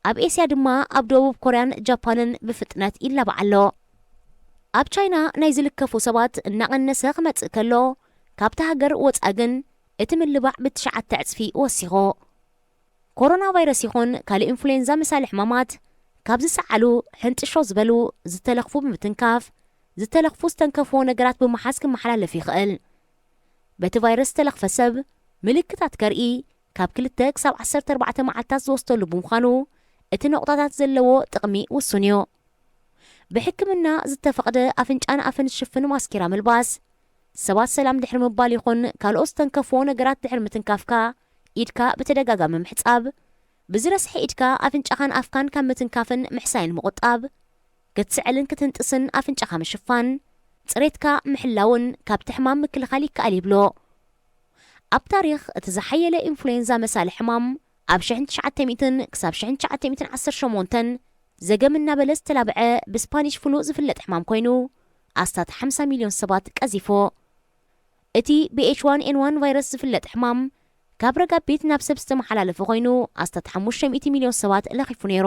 ኣብ ኤስያ ድማ ኣብ ደቡብ ኮርያን ጃፓንን ብፍጥነት ይላባዕ ኣሎ። ኣብ ቻይና ናይ ዝልከፉ ሰባት እናቐነሰ ክመጽእ ከሎ፣ ካብታ ሃገር ወጻኢ ግን እቲ ምልባዕ ብትሽዓተ ዕጽፊ ወሲኹ። ኮሮና ቫይረስ ይኹን ካልእ ኢንፍሉዌንዛ መሳሊ ሕማማት ካብ ዝሰዓሉ ሕንጥሾ ዝበሉ ዝተለኽፉ ብምትንካፍ፣ ዝተለኽፉ ዝተንከፍዎ ነገራት ብምሓዝ ክመሓላለፍ ይኽእል። በቲ ቫይረስ ዝተለኽፈ ሰብ ምልክታት ከርኢ ካብ ክልተ ክሳብ ዓሰርተ ኣርባዕተ መዓልታት ዝወስደሉ ብምዃኑ፣ እቲ ነቑጣታት ዘለዎ ጥቕሚ ውሱን እዩ። ብሕክምና ዝተፈቕደ ኣፍንጫን ኣፍን ዝሽፍን ማስኬራ ምልባስ፣ ሰባት ሰላም ድሕሪ ምባል ይኹን ካልኦት ዝተንከፍዎ ነገራት ድሕሪ ምትንካፍካ ኢድካ ብተደጋጋሚ ምሕጻብ፣ ብዝረስሐ ኢድካ ኣፍንጫኻን ኣፍካን ካብ ምትንካፍን ምሕሳይን ምቑጣብ፣ ክትስዕልን ክትንጥስን ኣፍንጫኻ ምሽፋን፣ ጽሬትካ ምሕላውን ካብቲ ሕማም ምክልኻል ይከኣል ይብሎ። ኣብ ታሪኽ እቲ ዝሓየለ ኢንፍሉዌንዛ መሳሊ ሕማም ኣብ ሽሕን ትሽዓተ ሚእትን ክሳብ ሽሕን ትሽዓተ ሚእትን ዓሰርተ ሸሞንተን ዘገም እናበለ ዝተላብዐ ብስፓኒሽ ፍሉ ዝፍለጥ ሕማም ኮይኑ፣ ኣስታት ሓምሳ ሚልዮን ሰባት ቀዚፉ። እቲ ብ ኤች ዋን ኤን ዋን ቫይረስ ዝፍለጥ ሕማም ካብ ረጋቢት ናብ ሰብ ዝተመሓላለፈ ኮይኑ፣ ኣስታት ሓሙሽተ ሚእቲ ሚልዮን ሰባት ለኺፉ ነይሩ።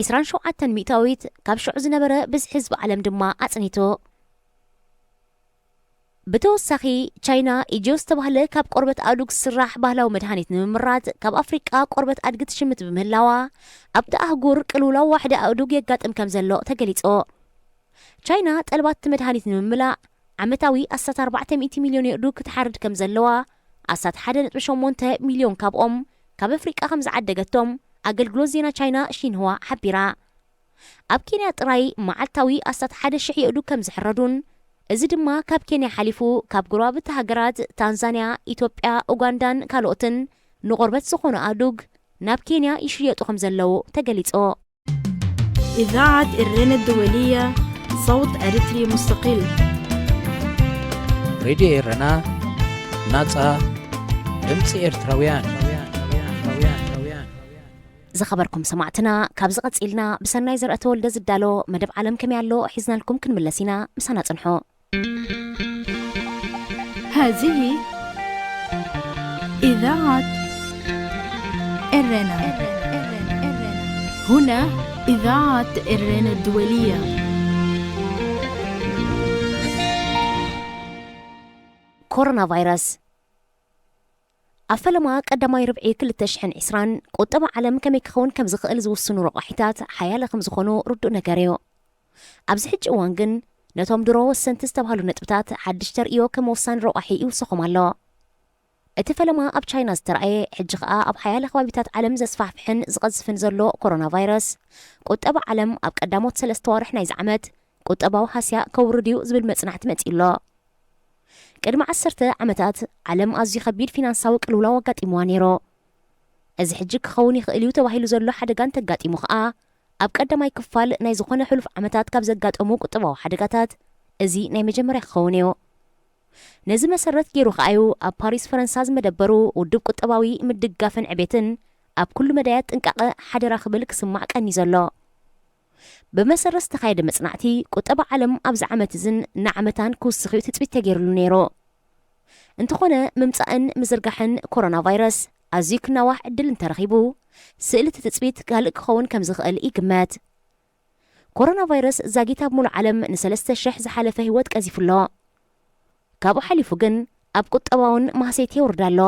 ዕስራን ሸውዓተን ሚእታዊት ካብ ሽዑ ዝነበረ ብዝሒ ህዝቢ ዓለም ድማ ኣጽኒቱ። ብተወሳኺ፣ ቻይና ኢጂዮ ዝተባህለ ካብ ቆርበት ኣእዱግ ዝስራሕ ባህላዊ መድሃኒት ንምምራት ካብ ኣፍሪቃ ቆርበት ኣድጊ ትሽምት ብምህላዋ፣ ኣብቲ ኣህጉር ቅልውላው ዋሕዲ ኣእዱግ የጋጥም ከም ዘሎ ተገሊጹ። ቻይና ጠለባት እቲ መድሃኒት ንምምላእ ዓመታዊ ኣስታት ኣርባዕተ ሚእቲ ሚልዮን የእዱግ ክትሓርድ ከም ዘለዋ፣ ኣስታት ሓደ ነጥቢ ሸሞንተ ሚልዮን ካብኦም ካብ ኣፍሪቃ ከም ዝዓደገቶም ኣገልግሎት ዜና ቻይና ሺንህዋ ሓቢራ። ኣብ ኬንያ ጥራይ መዓልታዊ ኣስታት ሓደ ሽሕ የእዱግ ከም ዝሕረዱን፣ እዚ ድማ ካብ ኬንያ ሓሊፉ ካብ ጎረባብቲ ሃገራት ታንዛንያ፣ ኢትዮጵያ፣ ኡጋንዳን ካልኦትን ንቆርበት ዝኾኑ ኣእዱግ ናብ ኬንያ ይሽየጡ ከም ዘለዉ ተገሊጹ። إذاعة إرينا الدولية، صوت أريتري مستقل. ሬድዮ ኤረና፣ ናጻ ድምጺ ኤርትራውያን። ዝኸበርኩም ሰማዕትና፣ ካብዚ ቀጺልና ብሰናይ ዘርአ ተወልደ ዝዳሎ መደብ ዓለም ከመይ ኣሎ ሒዝናልኩም ክንምለስ ኢና። ምሳና ጽንሑ። هذه إذاعة إرينا. هنا إذاعة إرينا الدولية. ኮሮና ቫይረስ። ኣብ ፈለማ ቀዳማይ ርብዒ ክልተ ሽሕን ዕስራን ቁጠባ ዓለም ከመይ ክኸውን ከም ዝኽእል ዝውስኑ ረቋሒታት ሓያለ ከም ዝኾኑ ርዱእ ነገር እዩ። ኣብዚ ሕጂ እዋን ግን ነቶም ድሮ ወሰንቲ ዝተባህሉ ነጥብታት ሓድሽ ተርእዮ ከም ወሳኒ ረቋሒ ይውስኾም ኣሎ። እቲ ፈለማ ኣብ ቻይና ዝተራእየ፣ ሕጂ ኸኣ ኣብ ሓያለ ከባቢታት ዓለም ዘስፋሕፍሕን ዝቐዝፍን ዘሎ ኮሮና ቫይረስ፣ ቁጠባ ዓለም ኣብ ቀዳሞት ሰለስተ ዋርሕ ናይዚ ዓመት ቁጠባዊ ሃስያ ከውርድ እዩ ዝብል መጽናዕቲ መጺኡ ኣሎ። ቅድሚ ዓሰርተ ዓመታት ዓለም ኣዝዩ ከቢድ ፊናንሳዊ ቅልውላው ኣጋጢምዋ ነይሩ። እዚ ሕጂ ክኸውን ይኽእል እዩ ተባሂሉ ዘሎ ሓደጋ እንተጋጢሙ ኸኣ፣ ኣብ ቀዳማይ ክፋል ናይ ዝኾነ ሕሉፍ ዓመታት ካብ ዘጋጠሙ ቁጠባዊ ሓደጋታት እዚ ናይ መጀመርያ ክኸውን እዩ። ነዚ መሰረት ገይሩ ኸኣ እዩ ኣብ ፓሪስ ፈረንሳ ዝመደበሩ ውድብ ቁጠባዊ ምድጋፍን ዕቤትን ኣብ ኩሉ መዳያት ጥንቃቐ ሓደራ ክብል ክስማዕ ቀኒ ዘሎ። ብመሰረት ዝተኻየደ መጽናዕቲ፣ ቁጠባ ዓለም ኣብዚ ዓመት እዝን ንዓመታን ክውስኽ እዩ ትጽቢት ተገይሩሉ ነይሩ። እንተኾነ፣ ምምጻእን ምዝርጋሕን ኮሮና ቫይረስ ኣዝዩ ክናዋሕ ዕድል እንተረኺቡ፣ ስእሊ እቲ ትጽቢት ካልእ ክኸውን ከም ዝኽእል ይግመት። ኮሮና ቫይረስ ዛጊት ኣብ ሙሉእ ዓለም ንሰለስተ ሽሕ ዝሓለፈ ህይወት ቀዚፉ ኣሎ። ካብኡ ሓሊፉ ግን ኣብ ቁጠባውን ማህሰይቲ የውርድ ኣሎ።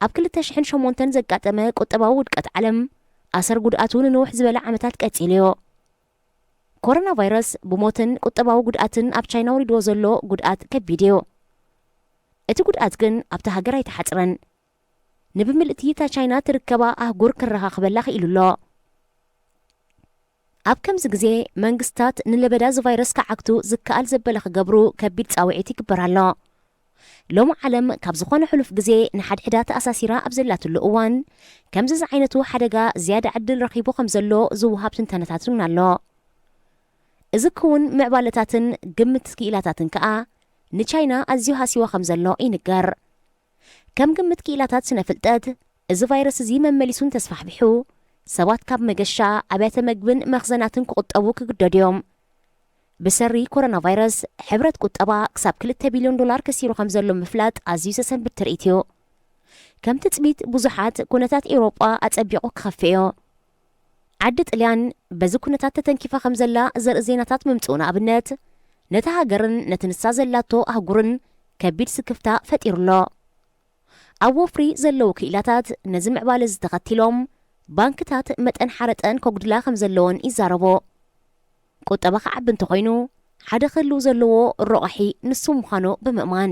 ኣብ ክልተ ሽሕን ሸሞንተን ዘጋጠመ ቁጠባዊ ውድቀት ዓለም ኣሰር ጉድኣቱ ንንውሕ ዝበለ ዓመታት ቀጺሉ እዩ። ኮሮና ቫይረስ ብሞትን ቁጠባዊ ጉድኣትን ኣብ ቻይና ወሪድዎ ዘሎ ጉድኣት ከቢድ እዩ። እቲ ጉድኣት ግን ኣብታ ሃገር ኣይተሓጽረን። ንብምልእቲ እታ ቻይና ትርከባ ኣህጉር ክረኻኽበላ ክኢሉ ኣሎ። ኣብ ከምዚ ግዜ መንግስታት ንለበዳ እዚ ቫይረስ ክዓግቱ ዝከኣል ዘበለ ክገብሩ ከቢድ ጻውዒት ይግበር ኣሎ። ሎሚ ዓለም ካብ ዝኾነ ሕሉፍ ግዜ ንሓድሕዳ ተኣሳሲራ ኣብ ዘላትሉ እዋን፣ ከምዚ ዝዓይነቱ ሓደጋ ዝያዳ ዕድል ረኺቡ ከም ዘሎ ዝወሃብ ትንተነታት እውን ኣሎ። እዚ ክውን ምዕባለታትን ግምት ክኢላታትን ከኣ ንቻይና ኣዝዩ ሃስይዋ ከም ዘሎ ይንገር። ከም ግምት ክኢላታት ስነ ፍልጠት፣ እዚ ቫይረስ እዚ መመሊሱ እንተስፋሕፊሑ፣ ሰባት ካብ መገሻ፣ ኣብያተ መግብን መኽዘናትን ክቑጠቡ ክግደዱ እዮም። ብሰሪ ኮሮና ቫይረስ፣ ሕብረት ቁጠባ ክሳብ ክልተ ቢልዮን ዶላር ከሲሩ ከም ዘሎ ምፍላጥ ኣዝዩ ዘሰንብድ ትርኢት እዩ። ከም ትጽቢት ብዙሓት፣ ኩነታት ኤውሮጳ ኣጸቢቑ ክኸፍእ እዩ። ዓዲ ጥልያን በዚ ኩነታት ተተንኪፋ ከም ዘላ ዘርኢ ዜናታት ምምጽኡ ንኣብነት፣ ነታ ሃገርን ነቲ ንሳ ዘላቶ ኣህጉርን ከቢድ ስክፍታ ፈጢሩ ኣሎ። ኣብ ወፍሪ ዘለዉ ክኢላታት ነዚ ምዕባለ እዚ ተኸቲሎም፣ ባንክታት መጠን ሓረጠን ከጉድላ ከም ዘለወን ይዛረቡ። ቁጠባ ክዓቢ እንተኾይኑ፣ ሓደ ክህልው ዘለዎ ረቋሒ ንሱ ምዃኑ ብምእማን።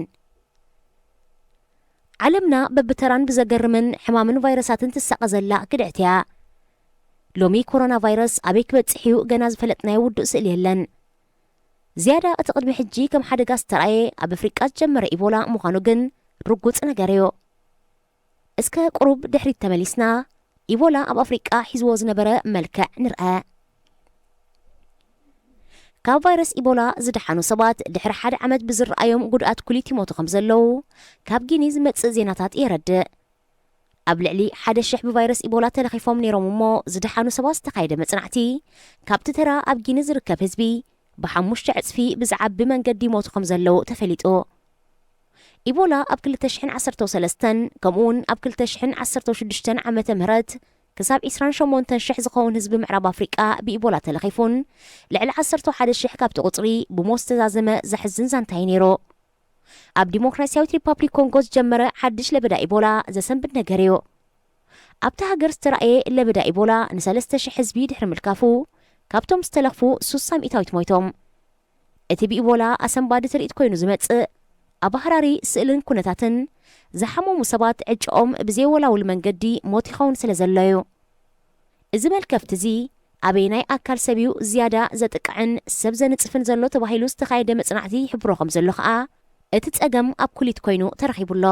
ዓለምና በብተራን ብዘገርምን ሕማምን ቫይረሳትን ትሳቐ ዘላ ክድዕት እያ። ሎሚ ኮሮና ቫይረስ ኣበይ ክበጽሕ እዩ ገና ዝፈለጥናዮ ውዱእ ስእሊ የለን። ዝያዳ እቲ ቅድሚ ሕጂ ከም ሓደጋ ዝተራእየ ኣብ ኣፍሪቃ ዝጀመረ ኢቦላ ምዃኑ ግን ርጉጽ ነገር እዩ። እስከ ቁሩብ ድሕሪት ተመሊስና፣ ኢቦላ ኣብ ኣፍሪቃ ሒዝዎ ዝነበረ መልክዕ ንርአ። ካብ ቫይረስ ኢቦላ ዝደሓኑ ሰባት ድሕሪ ሓደ ዓመት ብዝረኣዮም ጉድኣት ኩሊት ይሞቱ ከም ዘለዉ ካብ ጊኒ ዝመጽእ ዜናታት የረድእ። ኣብ ልዕሊ ሓደ ሽሕ ብቫይረስ ኢቦላ ተለኺፎም ነይሮም እሞ ዝደሓኑ ሰባት ዝተኻየደ መጽናዕቲ፣ ካብቲ ተራ ኣብ ጊኒ ዝርከብ ህዝቢ ብሓሙሽተ ዕጽፊ ብዝዓቢ መንገዲ ይሞቱ ከም ዘለዉ ተፈሊጡ። ኢቦላ ኣብ ክልተ ሽሕን ዓሰርተ ሰለስተን ከምኡውን ኣብ ክልተ ሽሕን ዓሰርተ ሽዱሽተን ዓመተ ምህረት ክሳብ ዕስራን ሸሞንተን ሽሕ ዝኸውን ህዝቢ ምዕራብ ኣፍሪቃ ብኢቦላ ተለኺፉን ልዕሊ ዓሰርተ ሓደ ሽሕ ካብቲ ቁጽሪ ብሞት ዝተዛዘመ ዘሕዝን ዛንታ እዩ ነይሩ። ኣብ ዲሞክራሲያዊት ሪፓብሊክ ኮንጎ ዝጀመረ ሓድሽ ለበዳ ኢቦላ ዘሰንብድ ነገር እዩ። ኣብታ ሃገር ዝተራእየ ለበዳ ኢቦላ ንሰለስተ ሽሕ ህዝቢ ድሕሪ ምልካፉ፣ ካብቶም ዝተለኽፉ ሱሳ ሚእታዊት ሞይቶም። እቲ ብኢቦላ ኣሰንባዲ ትርኢት ኮይኑ ዝመጽእ፣ ኣብ ኣህራሪ ስእልን ኩነታትን፣ ዝሓመሙ ሰባት ዕጭኦም ብዘየወላውል መንገዲ ሞት ይኸውን ስለ ዘሎ እዩ። እዚ መልከፍቲ እዚ ኣበየናይ ኣካል ሰብ እዩ ዝያዳ ዘጥቅዕን ሰብ ዘንጽፍን ዘሎ ተባሂሉ ዝተኻየደ መጽናዕቲ ይሕብሮ ከም ዘሎ ከኣ፣ እቲ ጸገም ኣብ ኩሊት ኮይኑ ተረኺቡ ኣሎ።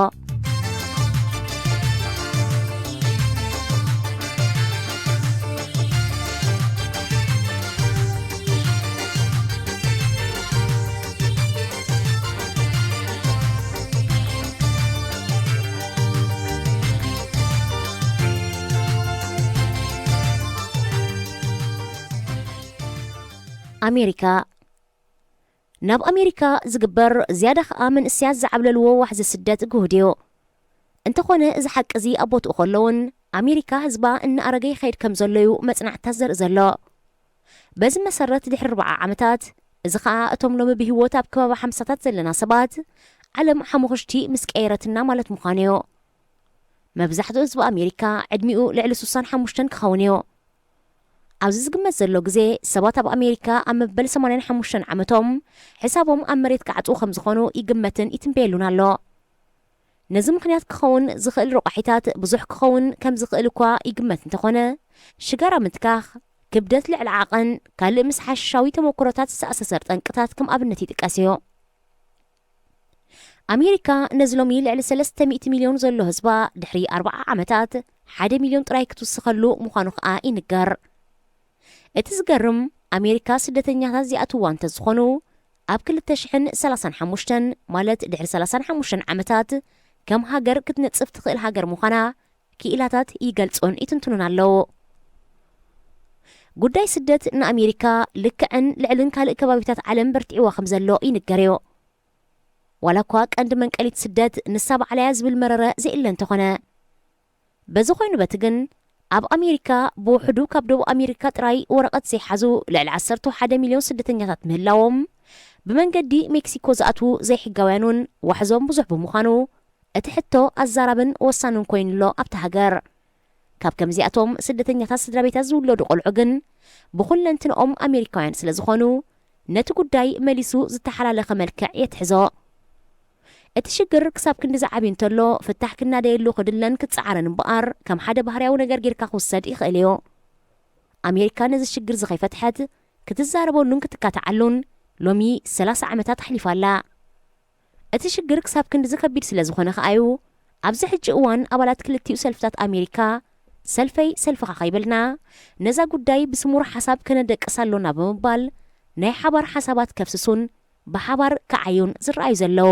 ኣሜሪካ። ናብ ኣሜሪካ ዝግበር፣ ዝያዳ ኸኣ መንእሰያት ዝዓብለልዎ ዋሕዚ ስደት ግሁድ እዩ። እንተኾነ፣ እዚ ሓቂ እዚ ኣብ ቦትኡ ከሎ እውን፣ ኣሜሪካ ህዝባ እናኣረገ ይኸይድ ከም ዘሎ እዩ መጽናዕትታት ዘርኢ ዘሎ። በዚ መሰረት፣ ድሕሪ ኣርብዓ ዓመታት፣ እዚ ኸኣ እቶም ሎሚ ብህይወት ኣብ ከባቢ ሓምሳታት ዘለና ሰባት፣ ዓለም ሓሙኽሽቲ ምስ ቀየረትና ማለት ምዃኑ እዩ። መብዛሕትኡ ህዝቢ ኣሜሪካ ዕድሚኡ ልዕሊ ስሳን ሓሙሽተን ክኸውን እዩ። ኣብዚ ዝግመት ዘሎ ግዜ፣ ሰባት ኣብ ኣሜሪካ ኣብ መበል ሰማንያን ሓሙሽተን ዓመቶም ሕሳቦም ኣብ መሬት ክዓጽዉ ከም ዝኾኑ ይግመትን ይትንበየሉን ኣሎ። ነዚ ምኽንያት ክኸውን ዝኽእል ረቋሒታት ብዙሕ ክኸውን ከም ዝኽእል እኳ ይግመት እንተኾነ፣ ሽጋራ ምትካኽ፣ ክብደት ልዕሊ ዓቐን፣ ካልእ ምስ ሓሽሻዊ ተመኩሮታት ዝተኣሳሰር ጠንቅታት ከም ኣብነት ይጥቀስ እዩ። ኣሜሪካ ነዚ ሎሚ ልዕሊ ሰለስተ ሚእቲ ሚልዮን ዘሎ ህዝባ፣ ድሕሪ ኣርብዓ ዓመታት ሓደ ሚልዮን ጥራይ ክትውስኸሉ ምዃኑ ከኣ ይንገር። እቲ ዝገርም፣ ኣሜሪካ ስደተኛታት ዝኣትውዋ እንተዝኾኑ፣ ኣብ ክልተ ሽሕን ሰላሳን ሓሙሽተን፣ ማለት ድሕሪ ሰላሳን ሓሙሽተን ዓመታት፣ ከም ሃገር ክትነጽፍ ትኽእል ሃገር ምዃና ክኢላታት ይገልጹን ይትንትኑን ኣለዉ። ጉዳይ ስደት ንኣሜሪካ ልክዕን ልዕልን ካልእ ከባቢታት ዓለም በርቲዕዋ ከም ዘሎ ይንገር እዩ። ዋላ እኳ ቀንዲ መንቀሊት ስደት ንሳ ባዕላያ ዝብል መረረ ዘይእለ እንተኾነ፣ በዚ ኮይኑ በቲ ግን፣ ኣብ ኣሜሪካ ብውሕዱ ካብ ደቡብ ኣሜሪካ ጥራይ ወረቐት ዘይሓዙ ልዕሊ ዓሰርተ ሓደ ሚልዮን ስደተኛታት ምህላዎም፣ ብመንገዲ ሜክሲኮ ዝኣትዉ ዘይሕጋውያን እውን ዋሕዞም ብዙሕ ብምዃኑ፣ እቲ ሕቶ ኣዛራብን ወሳንን ኮይኑሎ ኣብታ ሃገር። ካብ ከምዚኣቶም ስደተኛታት ስድራ ቤታት ዝውለዱ ቆልዑ ግን፣ ብኹለንትንኦም ኣሜሪካውያን ስለ ዝኾኑ፣ ነቲ ጉዳይ መሊሱ ዝተሓላለኸ መልክዕ የትሕዞ። እቲ ሽግር ክሳብ ክንዲ ዝዓብይ እንተሎ፣ ፍታሕ ክናደየሉ ክድለን ክጸዓረን እምበኣር፣ ከም ሓደ ባህርያዊ ነገር ጌርካ ክውሰድ ይኽእል እዩ። ኣሜሪካ ነዚ ሽግር እዚ ከይፈትሐት፣ ክትዛረበሉን ክትካትዓሉን ሎሚ ሰላሳ ዓመታት ኣሕሊፋ ኣላ። እቲ ሽግር ክሳብ ክንድዚ ከቢድ ስለ ዝኾነ ከኣዩ፣ ኣብዚ ሕጂ እዋን ኣባላት ክልቲኡ ሰልፍታት ኣሜሪካ፣ ሰልፈይ ሰልፍኻ ከይበልና፣ ነዛ ጉዳይ ብስሙር ሓሳብ ከነደቅሳ ኣሎና ብምባል፣ ናይ ሓባር ሓሳባት ከፍስሱን ብሓባር ክዓዩን ዝረኣዩ ዘለዉ።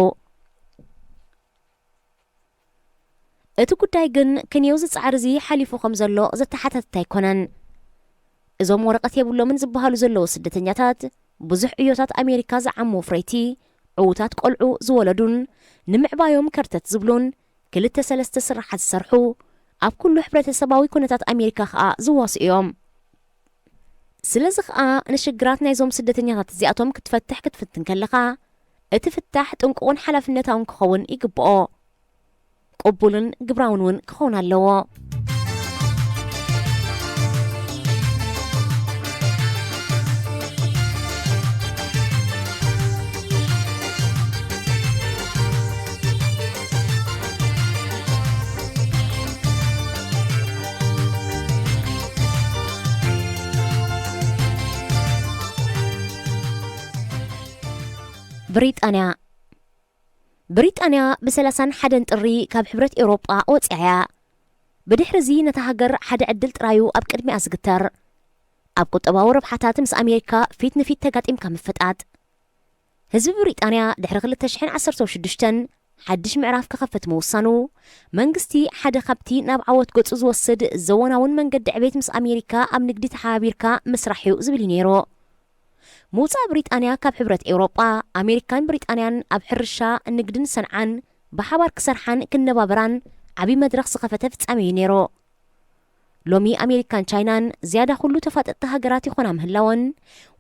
እቲ ጉዳይ ግን ክንየው ዝጻዕር እዚ ሓሊፉ ከም ዘሎ ዘተሓታትት ኣይኮነን። እዞም ወረቐት የብሎምን ዝበሃሉ ዘለዉ ስደተኛታት፣ ብዙሕ ዕዮታት ኣሜሪካ ዝዓሙ ፍረይቲ፣ ዕዉታት ቆልዑ ዝወለዱን ንምዕባዮም ከርተት ዝብሉን ክልተ ሰለስተ ስራሓት ዝሰርሑ፣ ኣብ ኩሉ ሕብረተሰባዊ ኩነታት ኣሜሪካ ከኣ ዝዋሱ እዮም። ስለዚ ከኣ ንሽግራት ናይዞም ስደተኛታት እዚኣቶም ክትፈትሕ ክትፍትን ከለኻ፣ እቲ ፍታሕ ጥንቁቕን ሓላፍነታውን ክኸውን ይግብኦ። ቅቡልን ግብራውን እውን ክኸውን ኣለዎ። ብሪጣንያ። ብሪጣንያ ብሰላሳን ሓደን ጥሪ ካብ ሕብረት ኤውሮጳ ወጺኣያ። ብድሕሪ እዚ ነታ ሃገር ሓደ ዕድል ጥራዩ ኣብ ቅድሚኣ ዝግተር። ኣብ ቁጠባዊ ረብሓታት ምስ ኣሜሪካ ፊት ንፊት ተጋጢምካ ምፍጣጥ። ህዝቢ ብሪጣንያ ድሕሪ ክልተ ሽሕን ዓሰርተ ሽዱሽተን ሓድሽ ምዕራፍ ክኸፍት ምውሳኑ፣ መንግስቲ ሓደ ካብቲ ናብ ዓወት ገጹ ዝወስድ ዘወናውን መንገዲ ዕቤት ምስ ኣሜሪካ ኣብ ንግዲ ተሓባቢርካ ምስራሕ እዩ ዝብል እዩ ነይሩ። ምውጻእ ብሪጣንያ ካብ ሕብረት ኤውሮጳ፣ ኣሜሪካን ብሪጣንያን ኣብ ሕርሻ፣ ንግድን ሰንዓን ብሓባር ክሰርሓን ክነባበራን ዓቢ መድረኽ ዝኸፈተ ፍጻሜ እዩ ነይሩ። ሎሚ ኣሜሪካን ቻይናን ዝያዳ ኩሉ ተፋጠጥቲ ሃገራት ይኾና ምህላወን፣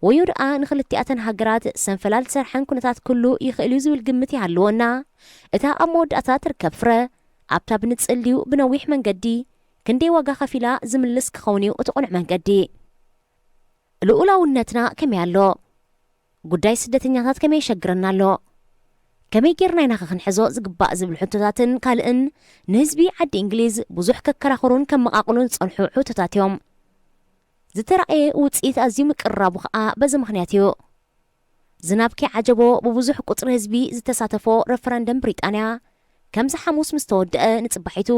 ወዮ ደኣ ንኽልቲኣተን ሃገራት ሰንፈላል ዝሰርሐን ኩነታት ክህሉ ይኽእል እዩ ዝብል ግምት ይሃልወና፣ እታ ኣብ መወዳእታ ትርከብ ፍረ፣ ኣብታ ብንጽል ድዩ ብነዊሕ መንገዲ፣ ክንደይ ዋጋ ከፊላ ዝምልስ ክኸውን እዩ እቲ ቅኑዕ መንገዲ። ልኡላውነትና ከመይ ኣሎ? ጉዳይ ስደተኛታት ከመይ ይሸግረና ኣሎ? ከመይ ጌርና ኢና ከ ክንሕዞ ዝግባእ ዝብል ሕቶታትን ካልእን ንህዝቢ ዓዲ እንግሊዝ ብዙሕ ከከራኽሩን ከመቓቕሉን ዝጸንሑ ሕቶታት እዮም። ዝተራእየ ውጽኢት ኣዝዩ ምቅርራቡ ከኣ በዚ ምኽንያት እዩ። ዝናብ ከይዓጀቦ ብብዙሕ ቁጽሪ ህዝቢ ዝተሳተፎ ረፈረንደም ብሪጣንያ፣ ከምዚ ሓሙስ ምስ ተወድአ ንጽባሒቱ፣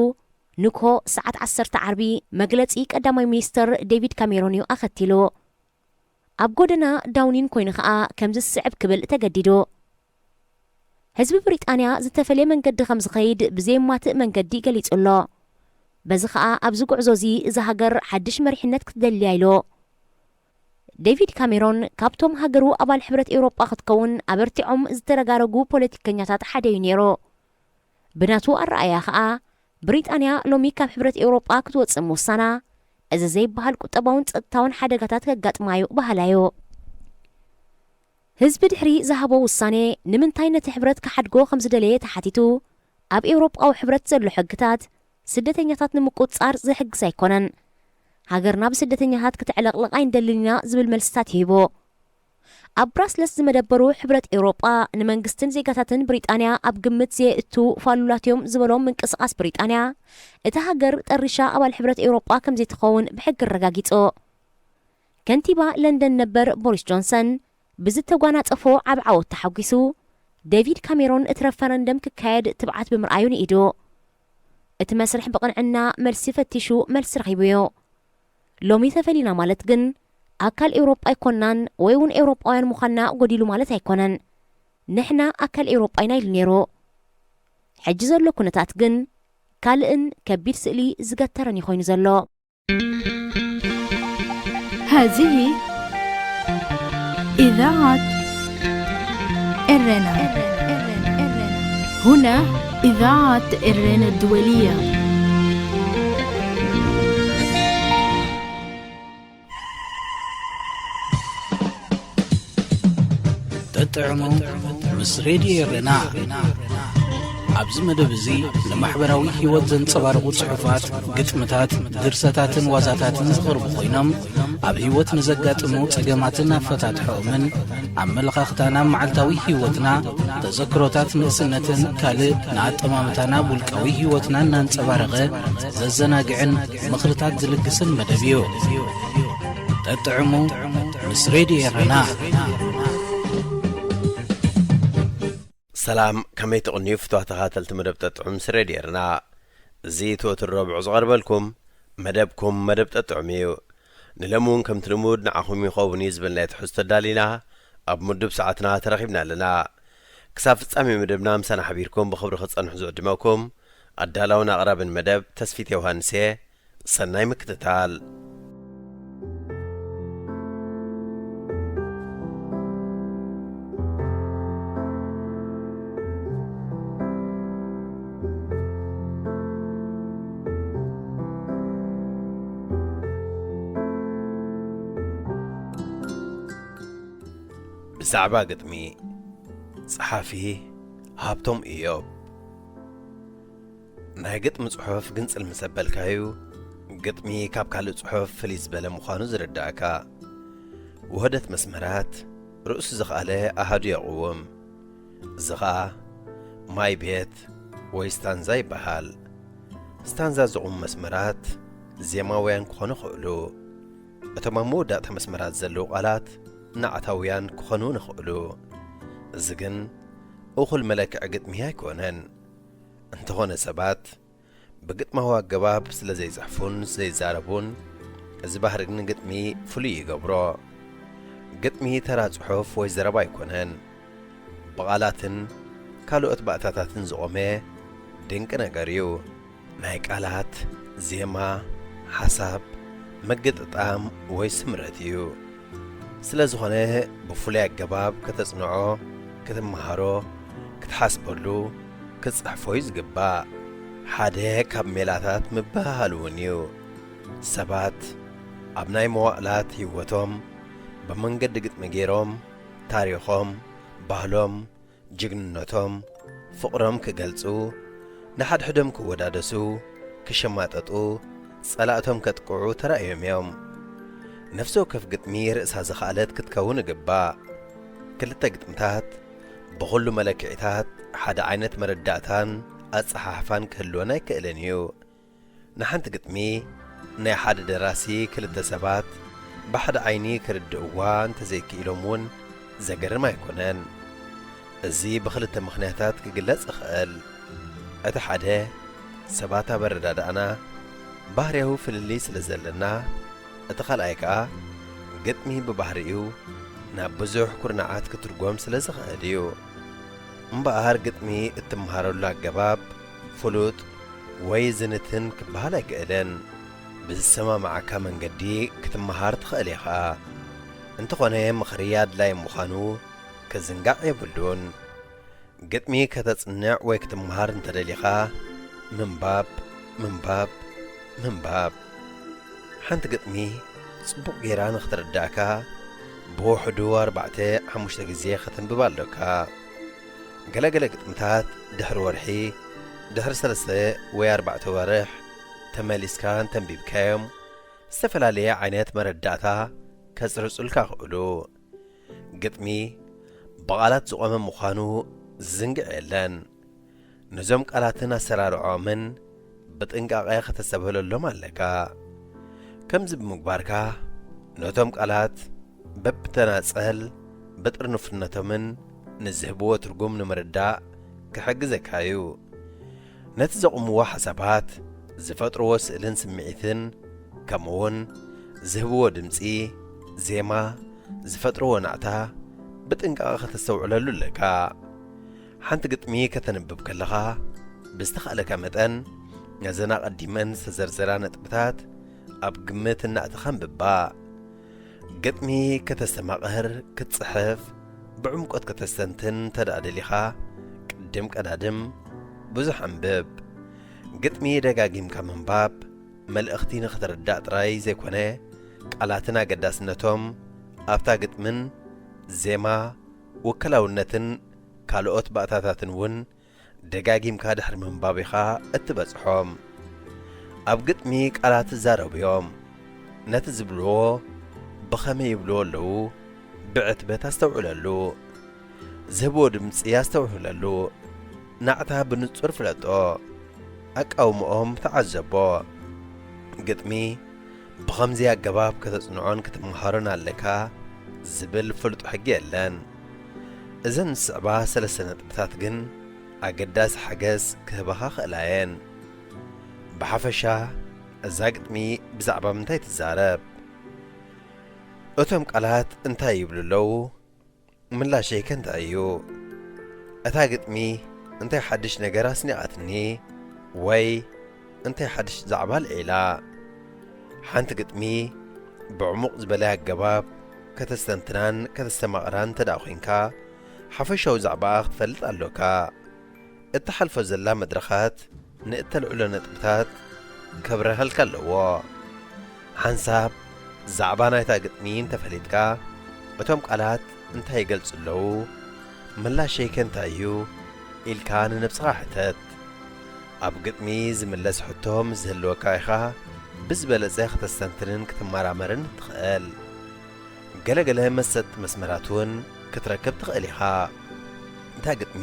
ንግሆ ሰዓት ዓሰርተ ዓርቢ፣ መግለጺ ቀዳማይ ሚኒስተር ዴቪድ ካሜሮን እዩ ኣኸቲሉ። ኣብ ጎደና ዳውኒን ኮይኑ ከኣ ከምዚ ዝስዕብ ክብል ተገዲዱ። ህዝቢ ብሪጣንያ ዝተፈልየ መንገዲ ከም ዝኸይድ ብዘየማትእ መንገዲ ገሊጹ ኣሎ። በዚ ከኣ ኣብዚ ጉዕዞ እዚ እዛ ሃገር ሓድሽ መሪሕነት ክትደሊ እያ ኢሉ። ዴቪድ ካሜሮን ካብቶም ሃገሩ ኣባል ሕብረት ኤውሮጳ ክትከውን ኣበርቲዖም ዝተረጋረጉ ፖለቲከኛታት ሓደ እዩ ነይሩ። ብናቱ ኣረኣእያ ከኣ፣ ብሪጣንያ ሎሚ ካብ ሕብረት ኤውሮጳ ክትወጽእ ምውሳና፣ እዚ ዘይበሃል ቁጠባውን ጸጥታውን ሓደጋታት ከጋጥማ እዩ በሃላይ እዩ። ህዝቢ ድሕሪ ዝሃቦ ውሳኔ፣ ንምንታይ ነቲ ሕብረት ክሓድጎ ከም ዝደለየ ተሓቲቱ፣ ኣብ ኤውሮጳዊ ሕብረት ዘሎ ሕግታት ስደተኛታት ንምቁጽጻር ዝሕግዝ ኣይኮነን። ሃገርና ብስደተኛታት ክትዕለቕልቕ ኣይንደልን ኢና ዝብል መልስታት ይህቦ። ኣብ ብራስለስ ዝመደበሩ ሕብረት ኤውሮጳ ንመንግስትን ዜጋታትን ብሪጣንያ ኣብ ግምት ዘየእቱ ፋሉላት እዮም ዝበሎም ምንቅስቓስ ብሪጣንያ፣ እታ ሃገር ጠሪሻ ኣባል ሕብረት ኤውሮጳ ከም ዘይትኸውን ብሕጊ ኣረጋጊጹ። ከንቲባ ለንደን ነበር ቦሪስ ጆንሰን ብዝተጓናጸፎ ዓቢ ዓወት ተሓጒሱ፣ ዴቪድ ካሜሮን እቲ ረፈረንደም ክካየድ ትብዓት ብምርኣዩ ንኢዱ። እቲ መስርሕ ብቕንዕና መልሲ ፈቲሹ መልሲ ረኺቡ'ዩ። ሎሚ ተፈሊና ማለት ግን ኣካል ኤውሮጳ ኣይኮናን ወይ እውን ኤውሮጳውያን ምዃንና ጎዲሉ ማለት ኣይኮነን። ንሕና ኣካል ኤውሮጳ ኢና ኢሉ ነይሩ። ሕጂ ዘሎ ኩነታት ግን ካልእን ከቢድ ስእሊ ዝገተረን እዩ ኮይኑ ዘሎ። هذه إذاعة إرنا. هنا إذاعة إرنا الدولية. ተጥዕሙ ምስ ሬድዮ ኤረና። ኣብዚ መደብ እዚ ንማሕበራዊ ህይወት ዘንጸባርቑ ጽሑፋት፣ ግጥምታት፣ ድርሰታትን ዋዛታትን ዝቐርቡ ኮይኖም፣ ኣብ ህይወት ንዘጋጥሙ ጸገማትን ኣፈታትሖኦምን፣ ኣመለኻኽታና ኣብ መዓልታዊ ህይወትና፣ ተዘክሮታት ንእስነትን ካልእ ንኣጠማምታና ኣብ ውልቃዊ ህይወትና እናንጸባረቐ ዘዘናግዕን ምኽርታት ዝልግስን መደብ እዩ። ጠጥዕሙ ምስ ሬድዮ ኤረና። ሰላም፣ ከመይ ትቕንዩ ፍትዋ ተኻተልቲ መደብ ጠጥዑም ምስ ሬድዮ ኤረና። እዚ እቲ ወትሩ ረብዑ ዝቐርበልኩም መደብኩም መደብ ጠጥዑም እዩ። ንሎሚ እውን ከምቲ ልሙድ ንዓኹም ይኸውን እዩ ዝበልናዮ ትሕዝቶ ኣዳሊና ኣብ ምዱብ ሰዓትና ተረኺብና ኣለና። ክሳብ ፍጻሜ መደብና ምሳና ሓቢርኩም ብኽብሪ ክትጸንሑ ዝዕድመኩም ኣዳላውን ኣቕራብን መደብ ተስፊት ዮሃንስ እየ። ሰናይ ምክትታል። ብዛዕባ ግጥሚ። ጸሓፊ፣ ሃብቶም ኢዮብ። ናይ ግጥሚ ጽሑፍ ግንጽል ምስ ኣበልካዩ፣ ግጥሚ ካብ ካልእ ጽሑፍ ፍልይ ዝበለ ምዃኑ ዝርድኣካ። ውህደት መስመራት፣ ርእሱ ዝኸኣለ ኣሃዱ የቕውም። እዚ ኸኣ ማይ ቤት ወይ ስታንዛ ይበሃል። ስታንዛ ዝቕውሙ መስመራት ዜማውያን ክኾኑ ይኽእሉ። እቶም ኣብ መወዳእታ መስመራት ዘለዉ ቃላት ናዕታውያን ክኾኑ እውን ይኽእሉ። እዚ ግን እኹል መለክዒ ግጥሚ ኣይኮነን። እንተኾነ ሰባት ብግጥማዊ ኣገባብ ስለ ዘይጽሕፉን ዘይዛረቡን፣ እዚ ባህሪ ግን ግጥሚ ፍሉይ ይገብሮ። ግጥሚ ተራ ጽሑፍ ወይ ዘረባ ኣይኮነን። ብቓላትን ካልኦት ባእታታትን ዝቖመ ድንቂ ነገር እዩ። ናይ ቃላት፣ ዜማ፣ ሓሳብ፣ ምግጥጣም ወይ ስምረት እዩ። ስለ ዝኾነ ብፍሉይ ኣገባብ ከተጽንዖ፣ ክትመሃሮ፣ ክትሓስበሉ፣ ክትጽሕፎ እዩ ዝግባእ። ሓደ ካብ ሜላታት ምብህሃል እውን እዩ። ሰባት ኣብ ናይ መዋእላት ህይወቶም ብመንገዲ ግጥሚ ገይሮም ታሪኾም፣ ባህሎም፣ ጅግንነቶም፣ ፍቕሮም ክገልጹ፣ ንሓድሕዶም ክወዳደሱ፣ ክሸማጠጡ፣ ጸላእቶም ከጥቅዑ ተራእዮም እዮም። ነፍሲ ወከፍ ግጥሚ ርእሳ ዝኸኣለት ክትከውን ይግባእ። ክልተ ግጥምታት ብኹሉ መለክዒታት ሓደ ዓይነት መረዳእታን ኣጸሓሕፋን ክህልወን ኣይክእልን እዩ። ንሓንቲ ግጥሚ ናይ ሓደ ደራሲ ክልተ ሰባት ብሓደ ዓይኒ ክርድእዋ እንተዘይክኢሎም እውን ዘገርም ኣይኮነን። እዚ ብኽልተ ምኽንያታት ክግለጽ ይኽእል። እቲ ሓደ ሰባት ኣብ ኣረዳድኣና ባህርያዊ ፍልልይ ስለ ዘለና፣ እቲ ካልኣይ ከኣ ግጥሚ ብባህሪኡ ናብ ብዙሕ ኩርናዓት ክትርጎም ስለ ዝኽእል እዩ። እምበኣር ግጥሚ እትመሃረሉ ኣገባብ ፍሉጥ ወይ ዝንትን ክበሃል ኣይክእልን። ብዝሰማምዓካ መንገዲ ክትመሃር ትኽእል ኢኻ። እንተኾነ ምኽሪ ኣድላዪ ምዃኑ ክዝንጋዕ የብሉን። ግጥሚ ከተጽንዕ ወይ ክትመሃር እንተደሊኻ ምንባብ፣ ምንባብ፣ ምንባብ። ሓንቲ ግጥሚ ጽቡቕ ጌራ ንኽትርድኣካ ብውሕዱ ኣርባዕተ ሓሙሽተ ግዜ ከተንብባ ኣሎካ። ገለ ገለ ግጥምታት ድሕሪ ወርሒ፣ ድሕሪ ሰለስተ ወይ ኣርባዕተ ወርሕ ተመሊስካ እንተንቢብካዮም፣ ዝተፈላለየ ዓይነት መረዳእታ ከጽርጹልካ ይኽእሉ። ግጥሚ ብቓላት ዝቖመ ምዃኑ ዝዝንግዕ የለን። ነዞም ቃላትን ኣሰራርዖምን ብጥንቃቐ ከተስተብህለሎም ኣለካ። ከምዚ ብምግባርካ፣ ነቶም ቃላት በብተናጸል ብጥርንፍነቶምን ንዝህብዎ ትርጉም ንምርዳእ ክሕግዘካ እዩ። ነቲ ዘቑምዎ ሓሳባት፣ ዝፈጥርዎ ስእልን ስምዒትን፣ ከምኡውን ዝህብዎ ድምጺ፣ ዜማ፣ ዝፈጥርዎ ናዕታ ብጥንቃቐ ከተስተውዕለሉ ኣለካ። ሓንቲ ግጥሚ ከተንብብ ከለኻ፣ ብዝተኻእለካ መጠን ነዘን ኣቐዲመን ዝተዘርዘራ ነጥብታት ኣብ ግምት እናእተኻ ኣንብባ። ግጥሚ ከተስተማቕር፣ ክትጽሕፍ፣ ብዕምቆት ከተስተንትን እንተ ደኣ ደሊኻ፣ ቅድም ቀዳድም ብዙሕ ኣንብብ። ግጥሚ ደጋጊምካ ምንባብ፣ መልእኽቲ ንኽትርዳእ ጥራይ ዘይኮነ፣ ቃላትን ኣገዳስነቶም ኣብታ ግጥምን ዜማ፣ ውክላውነትን ካልኦት ባእታታትን እውን ደጋጊምካ ድሕሪ ምንባብ ኢኻ እትበጽሖም። ኣብ ግጥሚ ቃላት ይዛረቡ እዮም። ነቲ ዝብልዎ ብኸመይ ይብልዎ ኣለዉ ብዕትበት ኣስተውዕለሉ። ዝህብዎ ድምጺ ኣስተውዕለሉ። ናዕታ ብንጹር ፍለጦ። ኣቃውምኦም ተዓዘቦ። ግጥሚ ብኸምዚ ኣገባብ ከተጽንዖን ክትመሃሮን ኣለካ ዝብል ፍሉጥ ሕጊ የለን። እዘን ዝስዕባ ሰለስተ ነጥብታት ግን ኣገዳሲ ሓገዝ ክህባኻ ክእላ እየን። ብሓፈሻ፣ እዛ ግጥሚ ብዛዕባ ምንታይ ትዛረብ? እቶም ቃላት እንታይ ይብሉ ኣለዉ? ምላሸይ ከ እንታይ እዩ? እታ ግጥሚ እንታይ ሓድሽ ነገር ኣስኒቓትኒ? ወይ እንታይ ሓድሽ ዛዕባ ኣልዒላ? ሓንቲ ግጥሚ ብዕሙቕ ዝበለ ኣገባብ ከተስተንትናን ከተስተማቕራን እንተ ደኣ ኾይንካ፣ ሓፈሻዊ ዛዕባኣ ክትፈልጥ ኣሎካ። እትሓልፎ ዘላ መድረኻት ንእተልዕሎ ነጥብታት ከብርሃልካ ኣለዎ። ሓንሳብ ዛዕባ ናይታ ግጥሚ እንተፈሊጥካ፣ እቶም ቃላት እንታይ ይገልጹ ኣለዉ? ምላሸይከ እንታይ እዩ? ኢልካ ንነብስኻ ሕተት። ኣብ ግጥሚ ዝምለስ ሕቶ ምስ ዝህልወካ ኢኻ ብዝበለጸ ከተስተንትንን ክትመራመርን እትኽእል። ገለ ገለ መሰጥቲ መስመራት እውን ክትረክብ ትኽእል ኢኻ። እታ ግጥሚ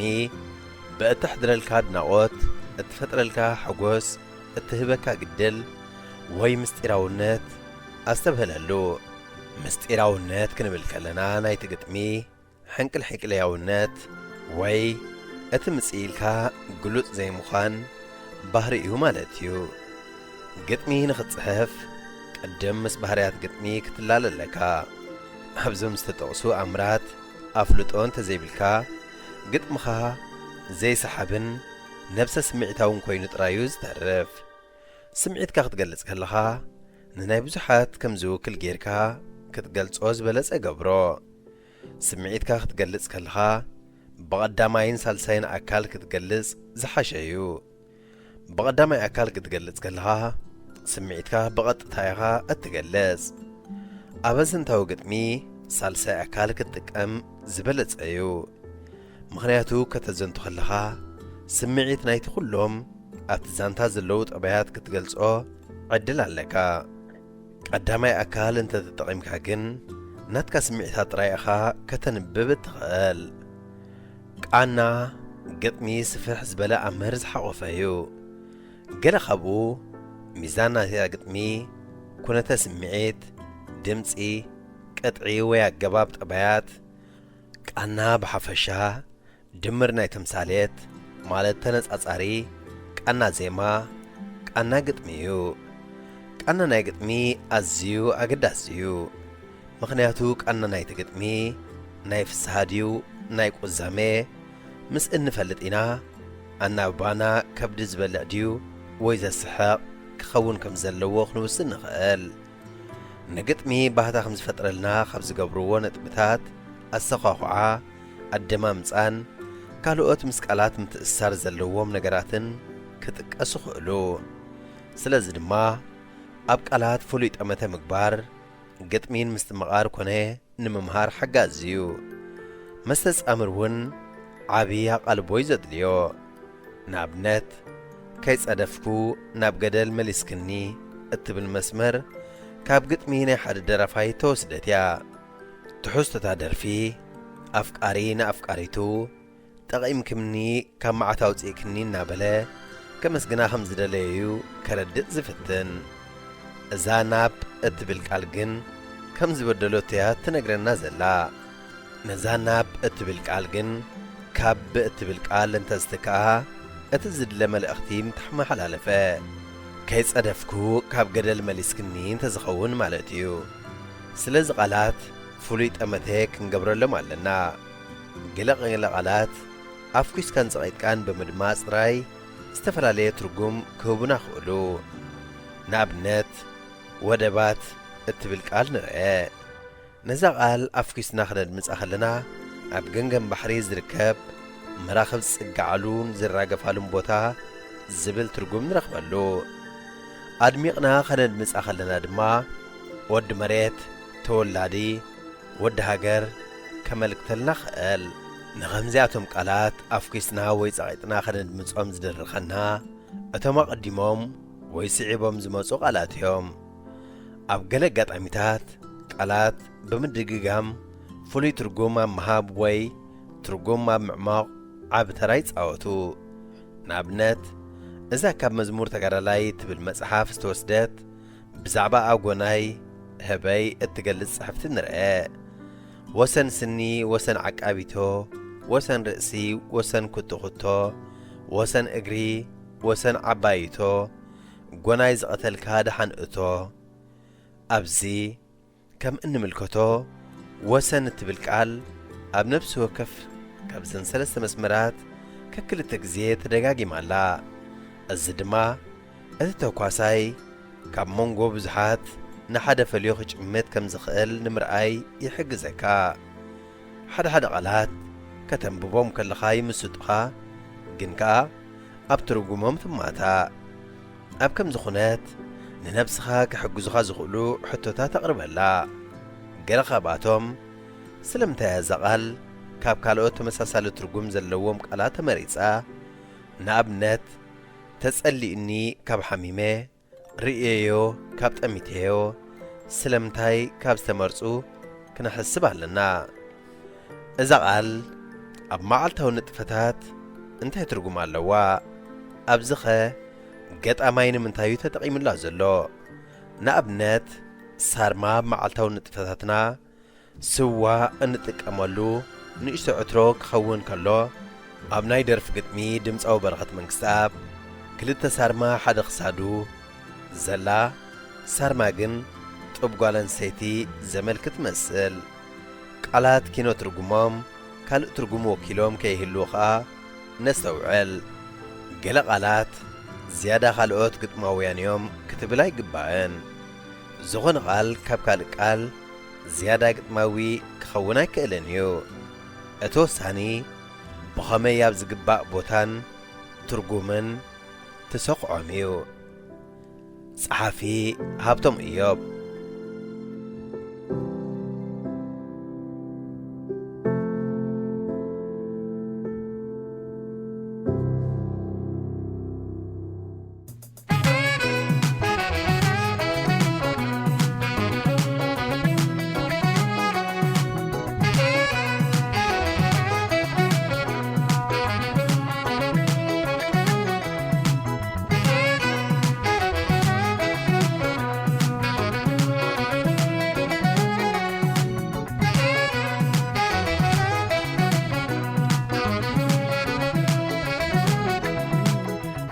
ብእተሕድረልካ ኣድናቖት፣ እትፈጥረልካ ሓጎስ፣ እትህበካ ግድል ወይ ምስጢራውነት ኣስተብህለሉ። ምስጢራውነት ክንብል ከለና ናይቲ ግጥሚ ሕንቅልሕንቅልያውነት ወይ እቲ ምጽእ ኢልካ ግሉጽ ዘይምዃን ባህሪ እዩ ማለት እዩ። ግጥሚ ንኽትጽሕፍ ቅድም ምስ ባህርያት ግጥሚ ክትላለ ኣለካ። ኣብዞም ዝተጠቕሱ ኣምራት ኣፍልጦ እንተዘይብልካ፣ ግጥምኻ ዘይሰሓብን ነብሰ ስምዒታውን ኮይኑ ጥራዩ ዝተርፍ። ስምዒትካ ክትገልጽ ከለኻ፣ ንናይ ብዙሓት ከም ዝውክል ጌርካ ክትገልጾ ዝበለጸ ገብሮ። ስምዒትካ ክትገልጽ ከለኻ፣ ብቐዳማይን ሳልሳይን ኣካል ክትገልጽ ዝሓሸ እዩ። ብቐዳማይ ኣካል ክትገልጽ ከለኻ፣ ስምዒትካ ብቐጥታ ኢኻ እትገልጽ። ኣብ ኣዘንታዊ ግጥሚ፣ ሳልሳይ ኣካል ክትጥቀም ዝበለጸ እዩ። ምኽንያቱ፣ ከተዘንቱ ከለኻ፣ ስምዒት ናይቲ ኩሎም ኣብቲ ዛንታ ዘለዉ ጠባያት ክትገልጾ ዕድል ኣለካ። ቀዳማይ ኣካል እንተ ተጠቒምካ ግን፣ ናትካ ስምዒታት ጥራይ ኢኻ ከተንብብ እትኽእል። ቃና ግጥሚ ስፍሕ ዝበለ ኣምር ዝሓቖፈ እዩ። ገለ ካብኡ፣ ሚዛን ናይታ ግጥሚ፣ ኩነተ ስምዒት፣ ድምጺ፣ ቅጥዒ ወይ ኣገባብ ጠባያት፣ ቃና ብሓፈሻ ድምር ናይ ተምሳሌት፣ ማለት ተነጻጻሪ፣ ቃና ዜማ፣ ቃና ግጥሚ እዩ። ቃና ናይ ግጥሚ ኣዝዩ ኣገዳሲ እዩ። ምኽንያቱ ቃና ናይቲ ግጥሚ ናይ ፍስሃ ድዩ ናይ ቁዛመ ምስ እንፈልጥ ኢና ኣናብባና ከብዲ ዝበልዕ ድዩ ወይ ዘስሕቕ ክኸውን ከም ዘለዎ ክንውስን ንኽእል። ንግጥሚ ባህታ ከም ዝፈጥረልና ካብ ዝገብርዎ ነጥብታት ኣሰዃኹዓ፣ ኣደማምጻን ካልኦት ምስ ቃላት ምትእስሳር ዘለዎም ነገራትን ክጥቀሱ ይኽእሉ። ስለዚ ድማ ኣብ ቃላት ፍሉይ ጠመተ ምግባር ግጥሚ ንምስትምቓር ኮነ ንምምሃር ሓጋዚ እዩ። መስተጻምር እውን ዓቢ ኣቓልቦ እዩ ዘድልዮ። ንኣብነት፣ ከይጸደፍኩ ናብ ገደል መሊስክኒ እትብል መስመር ካብ ግጥሚ ናይ ሓደ ደራፋይ ተወስደት እያ። ትሕዝቶታ ደርፊ፣ ኣፍቃሪ ንኣፍቃሪቱ፣ "ጠቒምክምኒ፣ ካብ መዓት ኣውጺእክኒ" እናበለ ከመስግና ከም ዝደለየ እዩ ከረድእ ዝፍትን። እዛ ናብ እትብል ቃል ግን ከም ዝበደለቶ እያ ትነግረና ዘላ። ነዛ ናብ እትብል ቃል ግን ካብ ብእትብል ቃል እንተዝትክኣ፣ እቲ ዝድለ መልእኽቲ ምተመሓላለፈ። ከይጸደፍኩ ካብ ገደል መሊስክኒ እንተዝኸውን ማለት እዩ። ስለዚ ቃላት ፍሉይ ጠመተ ክንገብረሎም ኣለና። ገለ ገለ ቃላት ኣፍኲስካን ጸቒጥካን ብምድማጽ ጥራይ ዝተፈላለየ ትርጉም ክህቡና ይኽእሉ። ንኣብነት፣ ወደባት እትብል ቃል ንርአ። ነዛ ቃል ኣፍኲስና ክነድምጻ ከለና፣ ኣብ ገምገም ባሕሪ ዝርከብ መራኽብ ዝጽግዓሉን ዝራገፋሉን ቦታ ዝብል ትርጉም ንረኽበሉ። ኣድሚቕና ከነድምጻ ከለና ድማ፣ ወዲ መሬት፣ ተወላዲ፣ ወዲ ሃገር ከመልክተልና ክእል። ንኸምዚኣቶም ቃላት ኣፍኲስና ወይ ጸቒጥና ከነድምጾም ዝድርኸና፣ እቶም ኣቐዲሞም ወይ ስዒቦም ዝመጹ ቃላት እዮም። ኣብ ገለ ኣጋጣሚታት፣ ቃላት ብምድግጋም ፍሉይ ትርጉም ኣብ ምሃብ ወይ ትርጉም ኣብ ምዕማቕ ዓቢ ተራ ይጻወቱ። ንኣብነት፣ እዛ ካብ መዝሙር ተጋዳላይ ትብል መጽሓፍ ዝተወስደት፣ ብዛዕባ ኣጎናይ ህበይ እትገልጽ ጽሕፍቲ ንርአ። ወሰን ስኒ፣ ወሰን ዓቃቢቶ፣ ወሰን ርእሲ፣ ወሰን ኩትኹቶ፣ ወሰን እግሪ፣ ወሰን ዓባይቶ፣ ጎናይ ዝቐተልካ ደሓን እቶ። ኣብዚ ከም እንምልከቶ፣ ወሰን እትብል ቃል ኣብ ነፍሲ ወከፍ ካብዘን ሰለስተ መስመራት ከክልተ ግዜ ተደጋጊማ ኣላ። እዚ ድማ እቲ ተኳሳይ ካብ መንጎ ብዙሓት ንሓደ ፈልዮ ክጭምት ከም ዝኽእል ንምርኣይ ይሕግዘካ። ሓደ ሓደ ቃላት ከተንብቦም ከለኻ ይምስጡኻ፣ ግን ከኣ ኣብ ትርጉሞም ትማታእ። ኣብ ከምዚ ኩነት፣ ንነብስኻ ክሕግዙኻ ዝኽእሉ ሕቶታት ኣቕርበላ። ገለ ካብኣቶም፣ ስለምንታይ እያ እዛ ቃል ካብ ካልኦት ተመሳሳሊ ትርጉም ዘለዎም ቃላት ተመሪጻ? ንኣብነት፣ ተጸሊኡኒ ካብ ሓሚመ፣ ርእየዮ ካብ ጠሚተዮ፣ ስለምንታይ ካብ ዝተመርጹ ክነሕስብ ኣለና። እዛ ቃል ኣብ መዓልታዊ ንጥፈታት እንታይ ትርጉም ኣለዋ? ኣብዚኸ ገጣማይ ንምንታይ እዩ ተጠቒሙላ ዘሎ? ንኣብነት፣ ሳርማ ኣብ መዓልታዊ ንጥፈታትና ስዋ እንጥቀመሉ ንእሽቶ ዕትሮ ክኸውን ከሎ፣ ኣብ ናይ ደርፊ ግጥሚ ድምጻዊ በረኸት መንግስተኣብ፣ ክልተ ሳርማ ሓደ ክሳዱ ዘላ ሳርማ ግን ጡብ ጓል ኣንስተይቲ ዘመልክት ትመስል። ቃላት ኪኖ ትርጉሞም ካልእ ትርጉም ወኪሎም ከይህልዉ ኸኣ ነስተውዕል። ገለ ቃላት ዝያዳ ካልኦት ግጥማውያን እዮም ክትብል ኣይግባእን። ዝኾነ ቃል ካብ ካልእ ቃል ዝያዳ ግጥማዊ ክኸውን ኣይክእልን እዩ። እቲ ወሳኒ ብኸመይ ኣብ ዝግባእ ቦታን ትርጉምን ትሰኽዖም እዩ። ጸሓፊ ሃብቶም እዮብ።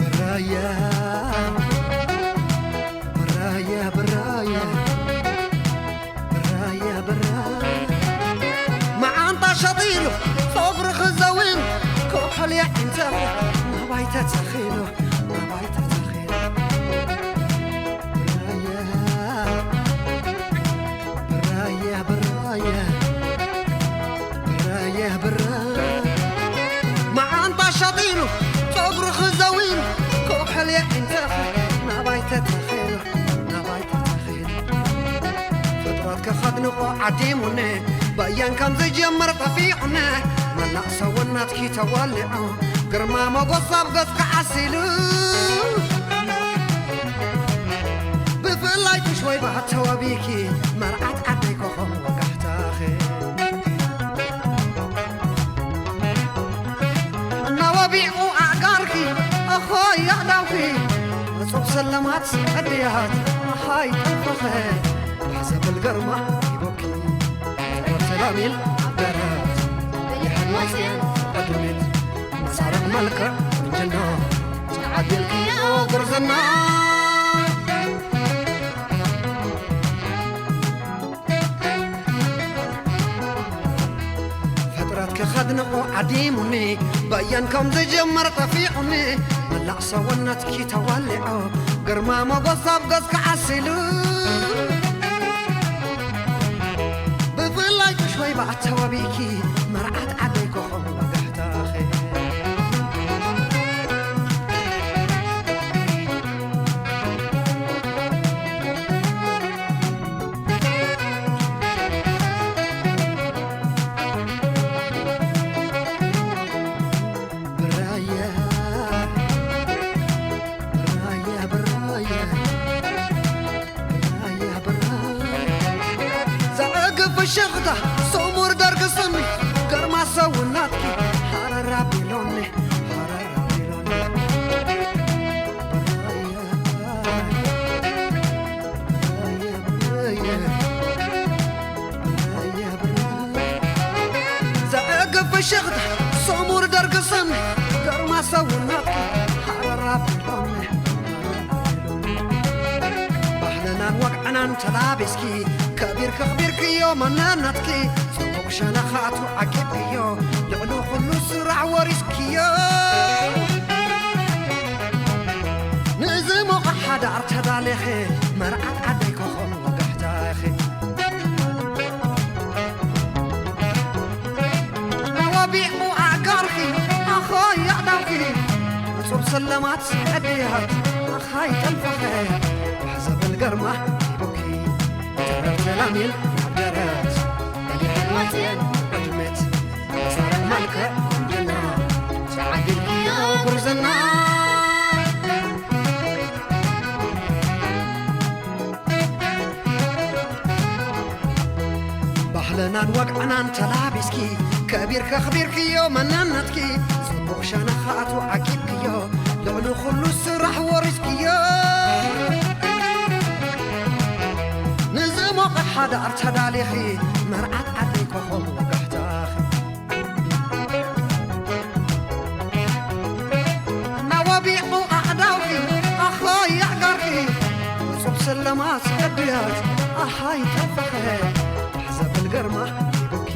ብራያ፣ ብራያ፣ ብራያ፣ ብራያ፣ ብራያ። መዓንጣ ሸጢሉ፣ ጸጉሪ ክዘዊሉ፣ ኮሕል የዒንተኹ፣ ናባይ ተተኺሉ፣ ናባይ ተተኺሉ። ብራያ፣ ብራያ፣ ብራያ፣ ብራያ፣ ብራያ። መዓንጣ ሸጢሉ፣ ጸጉሪ ክዘዊሉ፣ ኮሕል የዒንተኹ፣ ናባይ ተተኺሉ፣ ናባይ ተተኺሉ። ፍጥረት ከኸድንቆ ዓዲሙኒ፣ በያን ከም ዝጀምር ጠፊዑኒ፣ መላእ ሰውነትኪ ተወሊዑ፣ ግርማ ሞጎስ ኣብ ገጽካ ዓሲሉ፣ ብፍላይ ቁሽ ወይ ባህ ተዋቢኪ፣ መርዓት ዓደይ ኮኾብ ወጋሕታኺ። እናወቢቑ ኣእጋርኪ፣ ኣኾይ ኣእዳውኪ፣ እጹብ ሰለማት ሕድያት፣ ኣሃይ ጠንፈኸ፣ ባህ ዘብል ግርማ ሂቦኪ። ጥበብ ተላሚል ደረት፣ በሊሐን ወፅየን ቅድሚት፣ መሳርዕ መልክዕ ቁንጅና፣ ተዓዲልክዮ ጉርዝና። ፍጥረትኪ ከድንቆ ዓዲሙኒ፣ በየን ከም ዝጅምር ጠፊዑኒ፣ መላእ ሰውነትኪ ተዋሊዖ፣ ግርማ ሞጎስ ኣብ ገጽኪ ዓሲሉ። ብፍላይ ቁሽ ወይ ባህ ተዋቢኪ፣ መርዓት ዓደይ ኮኾብ ወጋሕታኺ። ብራያ፣ ብራያ፣ ብራያ፣ ብራያ፣ ብራያ። ዘዕግብ ፍሽኽታ፣ ስሙር ደርጊ ስኒ፣ ግርማ ሰውነትኪ፣ ሃረር ኣቢሎኒ፣ ሃረር ኣቢሎኒ። ብራያ፣ ብራያ፣ ብራያ። ዘዕግብ ፍሽኽታ፣ ስሙር ደርጊ ስኒ፣ ግርማ ሰውነትኪ፣ ሃረር ኣቢሎኒ። ባህልናን ወግዕናን ተላቢስኪ፣ ከቢርኪ ኣኽቢርክዮ መንነትኪ፣ ጽቡቕ ሸነኻቱ ዓቂብክዮ፣ ልዕሊ ኩሉ ስራሕ ወሪስክዮ። ንዝሞቐ ሓዳር ተዳሊኺ፣ መርዓት ዓደይ ኮኾብ ወጋሕታኺ። ወቢቑ ኣእጋርኪ፣ ኣኾይ ኣእዳውኪ፣ እጹብ ሰለማት ሕድያት፣ ኣኻይ ጠንፈኸ፣ ባህ ዘብል ግርማ ሂቡኪ። ጥበብ ተላሚል ደረት፣ በሊሐን ወፅየን ቅድሚት፣ መሳርዕ መልክዕ ቁንጅና፣ ተዓዲልክዮ ጉርዝና። ባህልናን ወግዕናን ተላቢስኪ፣ ከቢርኪ ኣኽቢርክዮ መንነትኪ፣ ጽቡቕ ሸነኻቱ ዓቂብክዮ፣ ልዕሊ ኩሉ ስራሕ ወሪስክዮ። ንዝሞቐ ሓዳር ተዳሊኺ፣ መርዓት ዓደይ ኮኾብ ወጋሕታኺ። እናወቢቑ ኣእዳውኪ፣ ኣኾይ ኣእጋርኪ፣ እጹብ ስልማት ሕድያት፣ ኣሃይ ጠንፈኸ፣ ባህ ዘብል ግርማ ሂቡኪ።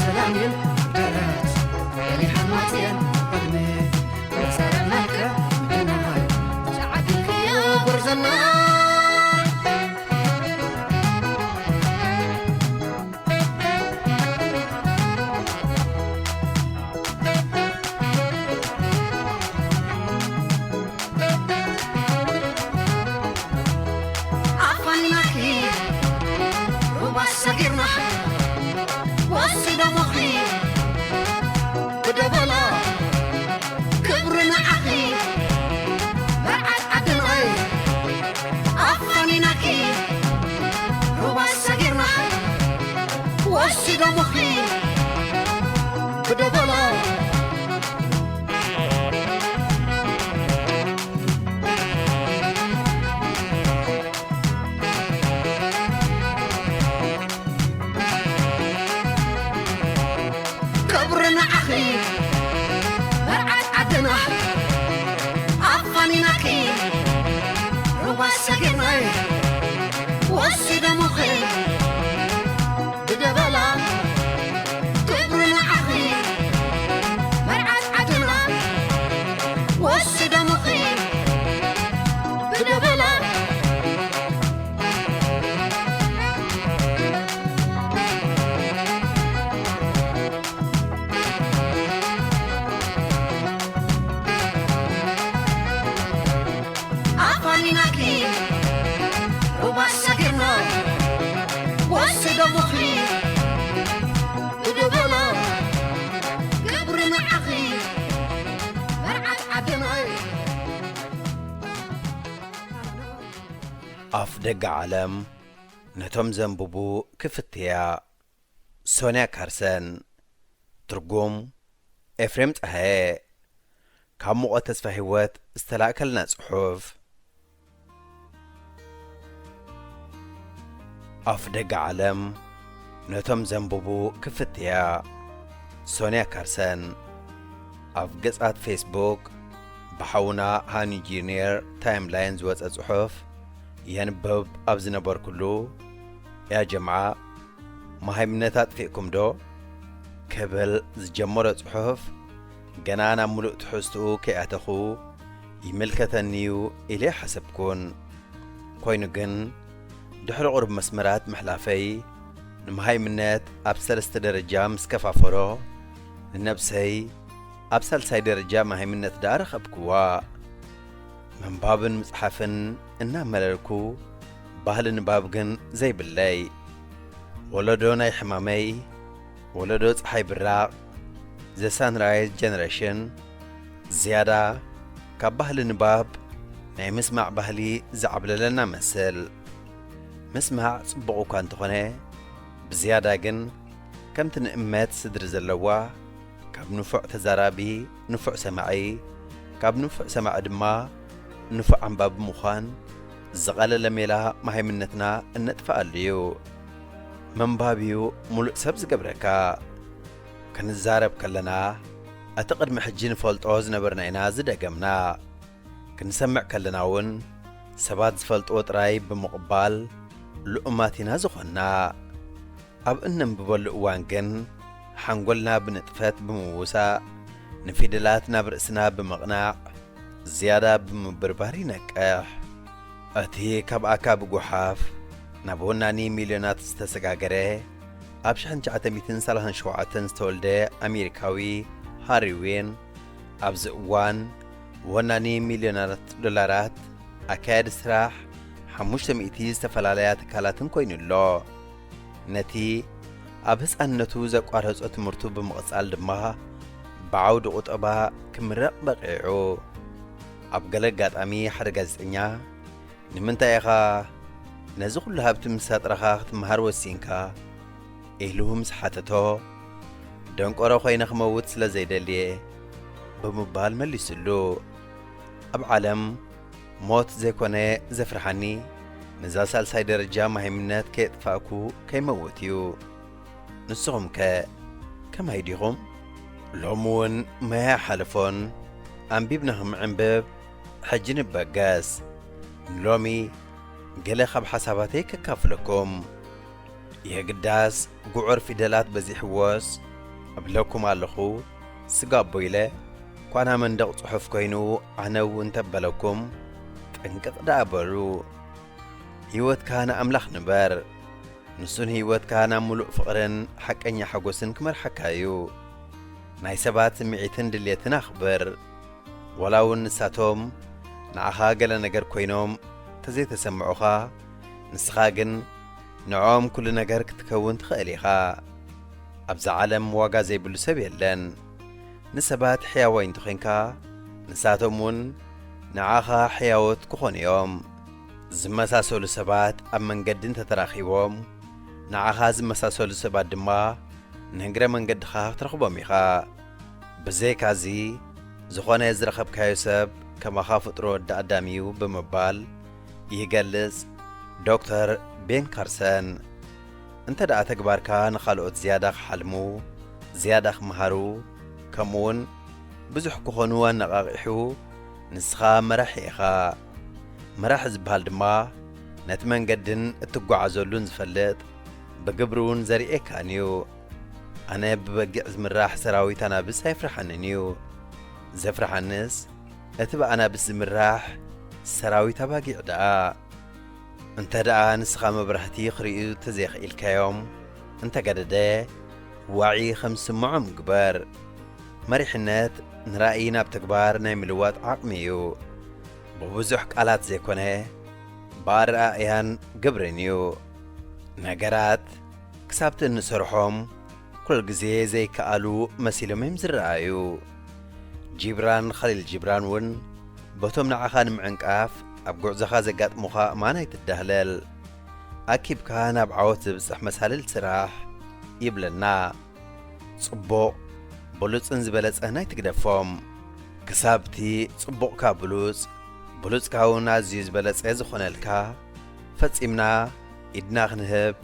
ሰላሜን ደረት፣ በሊሐን ወፅየን ቅድሚ፣ መሳርዕ መልክዕ ብናይ፣ ተዓዲልክዮ ጉርዝና። ኣፋኒናኪ ሩባ ሰጊርና ወሲ ደሞኺ ብደበላ ክብሪ ንዓኺ መርዓት ዓድናይ ኣፋኒናኪ ሩባ ሰጊርና ወሲ ደሞኺ ብደበላ ክብሪ ንዓኺ መርዓት ዓድና ኣፋኒናኪ ሩባ ሰጊርናይ ወሲ ደሞኺ ብደበላ ክብሪ ንዓኺ መርዓት ዓድና ወሲ ደሞኺ ብደበላ ኣፋኒናኪ ሩባ ሰጊርና ኣፍደገ ዓለም ነቶም ዘንብቡ ክፍትያ። ሶንያ ካርሰን። ትርጉም ኤፍሬም ጸሃየ። ካብ ሙቐት ተስፋ ህይወት ዝተላእከልና ጽሑፍ። ኣፍደገ ዓለም ነቶም ዘንብቡ ክፍትያ። ሶንያ ካርሰን። ኣብ ገጻት ፌስቡክ ብሓውና ሃኒ ጁኒየር ታይምላይን ዝወጸ ጽሑፍ የንብብ ኣብ ዝነበርኩሉ፣ "ያ ጀምዓ፣ መሃይምነት ኣጥፊእኩም ዶ?" ክብል ዝጀመሮ ጽሑፍ፣ ገና ናብ ምሉእ ትሕዝትኡ ከይኣተኹ፣ "ይምልከተኒ'ዩ" ኢለ ኣይሓሰብኩን። ኮይኑ ግን፣ ድሕሪ ቁሩብ መስመራት ምሕላፈይ፣ ንመሃይምነት ኣብ ሰለስተ ደረጃ ምስ ከፋፈሎ፣ ንነብሰይ ኣብ ሳልሳይ ደረጃ መሃይምነት ደኣ ረኸብክዋ። ምንባብን ምጽሓፍን እናመለልኩ፣ ባህሊ ንባብ ግን ዘይብለይ። ወለዶ ናይ ሕማመይ፣ ወለዶ ጸሓይ ብራቕ፣ ዘ ሳንራይዝ ጀነሬሽን፣ ዝያዳ ካብ ባህሊ ንባብ ናይ ምስማዕ ባህሊ ዝዓብለለና መስል። ምስማዕ ጽቡቕ እኳ እንተኾነ፣ ብዝያዳ ግን ከምቲ ንእመት ስድሪ ዘለዋ፣ ካብ ንፉዕ ተዛራቢ ንፉዕ ሰማዒ፣ ካብ ንፉዕ ሰማዒ ድማ ንፉዕ ኣንባቢ ምዃን ዝቐለለ ሜላ መሃይምነትና እነጥፍኣሉ እዩ። ምንባብ እዩ ምሉእ ሰብ ዝገብረካ። ክንዛረብ ከለና፣ እቲ ቅድሚ ሕጂ ንፈልጦ ዝነበርና ኢና ዝደገምና። ክንሰምዕ ከለና እውን፣ ሰባት ዝፈልጥዎ ጥራይ ብምቕባል ልኡማት ኢና ዝኾንና። ኣብ እነንብበሉ እዋን ግን፣ ሓንጎልና ብንጥፈት ብምውሳእ፣ ንፊደላት ናብ ርእስና ብምቕናዕ፣ ዝያዳ ብምብርባር ይነቅሕ። እቲ ካብ ኣካቢ ጓሓፍ ናብ ወናኒ ሚልዮናት ዝተሰጋገረ፣ ኣብ ሽሕን ትሽዓተ ሚእትን ሰላሳን ሸውዓተን ዝተወልደ ኣሜሪካዊ ሃሪ ዌን፣ ኣብዚ እዋን ወናኒ ሚልዮናት ዶላራት፣ ኣካያዲ ስራሕ ሓሙሽተ ሚእቲ ዝተፈላለያ ትካላትን ኮይኑ ኣሎ። ነቲ ኣብ ህጻንነቱ ዘቋረጾ ትምህርቱ ብምቕጻል ድማ፣ ብዓውዲ ቁጠባ ክምረቕ በቒዑ። ኣብ ገለ ኣጋጣሚ ሓደ ጋዜጠኛ፣ "ንምንታይ ኢኻ ነዚ ኩሉ ሃብቲ ምስ ኣጥረኻ ክትመሃር ወሲንካ?" ኢሉ ምስ ሓተቶ፣ "ደንቆሮ ኮይነ ክመውት ስለ ዘይደልየ" ብምባል መሊሱሉ። ኣብ ዓለም ሞት ዘይኮነ ዘፍርሓኒ፣ ነዛ ሳልሳይ ደረጃ መሃይምነት ከየጥፋእኩ ከይመውት እዩ። ንስኹም ከ ከማይ ዲኹም? ሎሚ እውን ማይ ኣይሓለፎን፣ ኣንቢብና ክንዕንብብ ሕጂ ንበገስ። ሎሚ ገለ ካብ ሓሳባተይ ከካፍለኩም። የግዳስ ጉዑር ፊደላት በዚሕዎስ እብለኩም ኣለኹ፣ ስጋቦ ኢለ ኳና መንደቕ ጽሑፍ ኮይኑ ዓነው እንተበለኩም፣ ጥንቅቕ ደኣ በሉ። ህይወትካ ንኣምላኽ ንበር። ንሱ ንህይወትካ ናብ ምሉእ ፍቕርን ሓቀኛ ሓጎስን ክመርሓካ እዩ። ናይ ሰባት ስምዒትን ድሌትን ኣኽብር። ዋላ እውን ንሳቶም ንዓኻ ገለ ነገር ኮይኖም ተዘይተሰምዑኻ፣ ንስኻ ግን ንዕኦም ኩሉ ነገር ክትከውን ትኽእል ኢኻ። ኣብዛ ዓለም ዋጋ ዘይብሉ ሰብ የለን። ንሰባት ሕያዋይ እንተኾይንካ፣ ንሳቶም እውን ንዓኻ ሕያዎት ክኾኑ እዮም። ዝመሳሰሉ ሰባት ኣብ መንገዲ እንተተራኺቦም፣ ንዓኻ ዝመሳሰሉ ሰባት ድማ ንእግረ መንገድኻ ክትረኽቦም ኢኻ። ብዘይካዚ፣ ዝኾነ ዝረኸብካዮ ሰብ ከማኻ ፍጡር ወዲ ኣዳም እዩ ብምባል ይገልጽ ዶክተር ቤን ካርሰን። እንተ ደኣ ተግባርካ ንኻልኦት ዝያዳ ክሓልሙ፣ ዝያዳ ክመሃሩ፣ ከምኡውን ብዙሕ ክኾኑ ኣነቓቒሑ፣ ንስኻ መራሒ ኢኻ። መራሒ ዝበሃል ድማ ነቲ መንገድን እትጓዓዘሉን ዝፈልጥ፣ ብግብሪ እውን ዘርእየካን እዩ። ኣነ ብበጊዕ ዝምራሕ ሰራዊት ኣናብስ ኣይፍርሓንን እዩ። ዘፍርሓንስ እቲ ብኣናብስ ዝምራሕ ሰራዊት ኣባጊዕ ደኣ። እንተ ደኣ ንስኻ መብራህቲ ክርእዩ ተዘይኽኢልካዮም፣ እንተገደደ ዋዒ ከም ዝስምዖም ግበር። መሪሕነት ንራእይ ናብ ተግባር ናይ ምልዋጥ ዓቕሚ እዩ። ብብዙሕ ቃላት ዘይኮነ፣ ብኣረኣእያን ግብርን እዩ። ነገራት ክሳብቲ እንሰርሖም ኩሉ ግዜ ዘይከኣሉ መሲሎም እዮም ዝረኣዩ። ጂብራን ኸሊል ጂብራን እውን በቶም ንዓኻ ንምዕንቃፍ ኣብ ጉዕዞኻ ዘጋጥሙኻ እማን ኣይትዳህለል። ኣኪብካ ናብ ዓወት ዘብጽሕ መሳልል ስራሕ ይብለና። ጽቡቕ፣ ብሉጽን ዝበለጸን ኣይትግደፎም። ክሳብቲ ጽቡቕካ ብሉጽ፣ ብሉጽካ እውን ኣዝዩ ዝበለጸ ዝኾነልካ፣ ፈጺምና ኢድና ክንህብ፣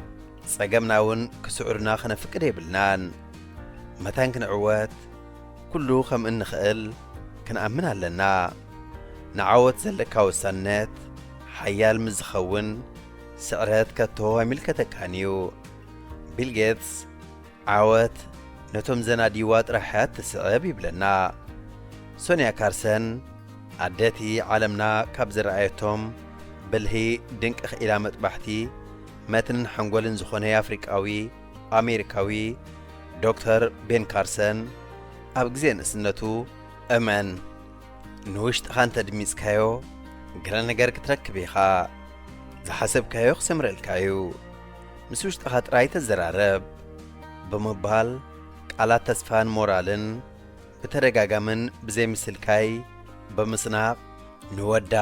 ጸገምና እውን ክስዕሩና ከነፍቅድ የብልናን። መታን ክንዕወት፣ ኩሉ ከም እንኽእል ክንኣምን ኣለና። ንዓወት ዘለካ ወሳንነት ሓያል ምስ ዝኸውን፣ ስዕረት ከቶ ኣይምልከተካን እዩ። ቢል ጌትስ፣ ዓወት ነቶም ዘናድይዋ ጥራሕ እያ እትስዕብ ይብለና። ሶንያ ካርሰን፣ ኣደቲ ዓለምና ካብ ዝረኣየቶም ብልሂ ድንቂ ክኢላ መጥባሕቲ መትንን ሓንጎልን ዝኾነ ኣፍሪቃዊ ኣሜሪካዊ ዶክተር ቤን ካርሰን፣ ኣብ ግዜ ንእስነቱ፣ እመን፣ ንውሽጥኻ እንተ ድሚጽካዮ፣ ገለ ነገር ክትረክብ ኢኻ። ዝሓሰብካዮ ክሰምረልካ እዩ። ምስ ውሽጥኻ ጥራይ ተዘራረብ፣ ብምባል፣ ቃላት ተስፋን ሞራልን ብተደጋጋምን ብዘይምስልካይ ብምስናቕ፣ ንወዳ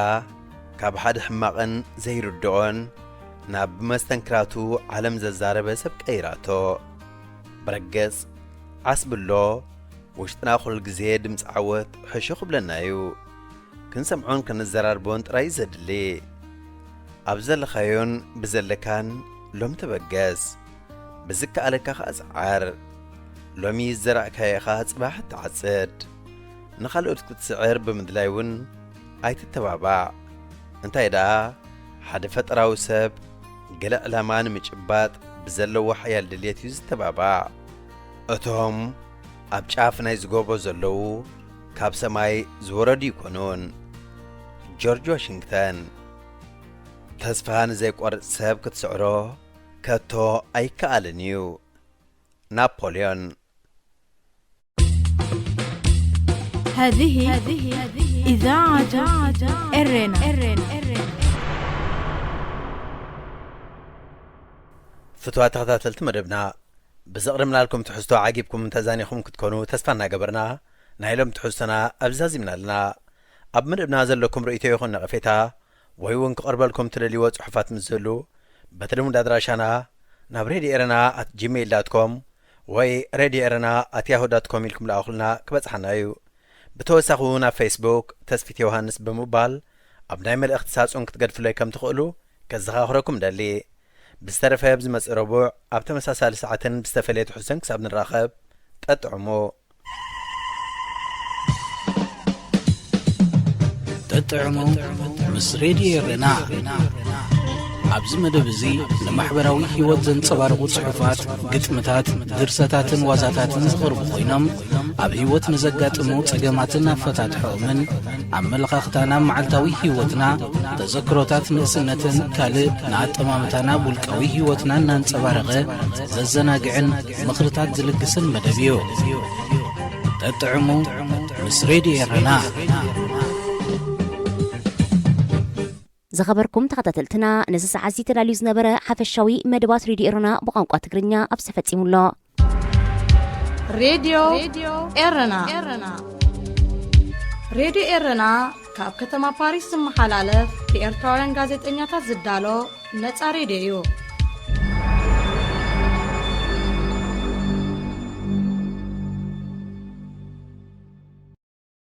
ካብ ሓደ ሕማቕን ዘይርድኦን ናብ ብመስተንክራቱ ዓለም ዘዛረበ ሰብ ቀይራቶ። ብረገጽ ዓስብሎ፣ ውሽጥና ኩሉ ግዜ ድምጺ ዓወት ሕሹኽ ክብለና እዩ። ክንሰምዖን ክንዘራርቦን ጥራይ እዩ ዘድሊ። ኣብ ዘለኻዮን ብዘለካን ሎም ተበገስ። ብዝከኣለካ ኸኣ ጽዓር። ሎሚ ዝዘራእካዮ ኢኻ ጽባሕ እትዓጽድ። ንኻልኦት ክትስዕር ብምድላይ እውን ኣይትተባባዕ። እንታይ ደኣ፣ ሓደ ፈጠራዊ ሰብ ገለ ዕላማ ንምጭባጥ ብዘለዎ ሓያል ድልየት እዩ ዝተባባዕ። እቶም ኣብ ጫፍ ናይ ዝጎቦ ዘለዉ ካብ ሰማይ ዝወረዱ ይኮኑን። ጆርጅ ዋሽንግተን። ተስፋ ንዘይቆርጽ ሰብ ክትስዕሮ ከቶ ኣይከኣልን እዩ። ናፖልዮን። هذه إذاعة إرينا. ፍትዋ ተኸታተልቲ መደብና፣ ብዘቕርብናልኩም ትሕዝቶ ዓጊብኩም ተዛኒኹም ክትኮኑ ተስፋ እናገበርና፣ ናይ ሎም ትሕዝቶና ኣብዛዚምና ኣለና። ኣብ መደብና ዘለኩም ርእይቶ ይኹን ነቐፌታ፣ ወይ እውን ክቐርበልኩም ትደልይዎ ጽሑፋት ምስ ዝህሉ፣ በቲ ልሙድ ኣድራሻና ናብ ሬድዮ ኤረና ኣት ጂሜይል ዳት ኮም ወይ ሬድዮ ኤረና ኣት ያሁ ዳት ኮም ኢልኩም ለኣኹልና ክበጽሓና እዩ። ብተወሳኺ እውን ኣብ ፌስቡክ ተስፊት ዮሃንስ ብምባል ኣብ ናይ መልእኽቲ ሳጹን ክትገድፍለይ ከም ትኽእሉ ከዘኻኽረኩም ደሊ። ብዝተረፈ ኣብ ዝመጽእ ረቡዕ ኣብ ተመሳሳሊ ሰዓትን ብዝተፈለየ ትሕዝቶን ክሳብ ንራኸብ፣ ጠጥዕሙ። ጠጥዕሙ ምስ ሬድዮ ኤረና። ኣብዚ መደብ እዚ ንማሕበራዊ ህይወት ዘንጸባርቑ ጽሑፋት፣ ግጥምታት፣ ድርሰታትን ዋዛታትን ዝቐርቡ ኮይኖም፣ ኣብ ህይወት ንዘጋጥሙ ጸገማትን ኣፈታትሖኦምን፣ ኣመለኻኽታና ኣብ መዓልታዊ ህይወትና፣ ተዘክሮታት ንእስነትን ካልእ ንኣጠማምታና ኣብ ውልቃዊ ህይወትና እናንጸባረቐ ዘዘናግዕን ምኽርታት ዝልግስን መደብ እዩ። ጠጥዕሙ ምስ ሬድዮ ኤረና። ዝኸበርኩም ተኸታተልትና፣ ነዚ ሰዓት እዚ ተዳልዩ ዝነበረ ሓፈሻዊ መደባት ሬድዮ ኤረና ብቋንቋ ትግርኛ ኣብዚ ተፈጺሙ ኣሎ። ሬድዮ ኤረና። ሬድዮ ኤረና ካብ ከተማ ፓሪስ ዝመሓላለፍ ብኤርትራውያን ጋዜጠኛታት ዝዳሎ ነጻ ሬድዮ እዩ።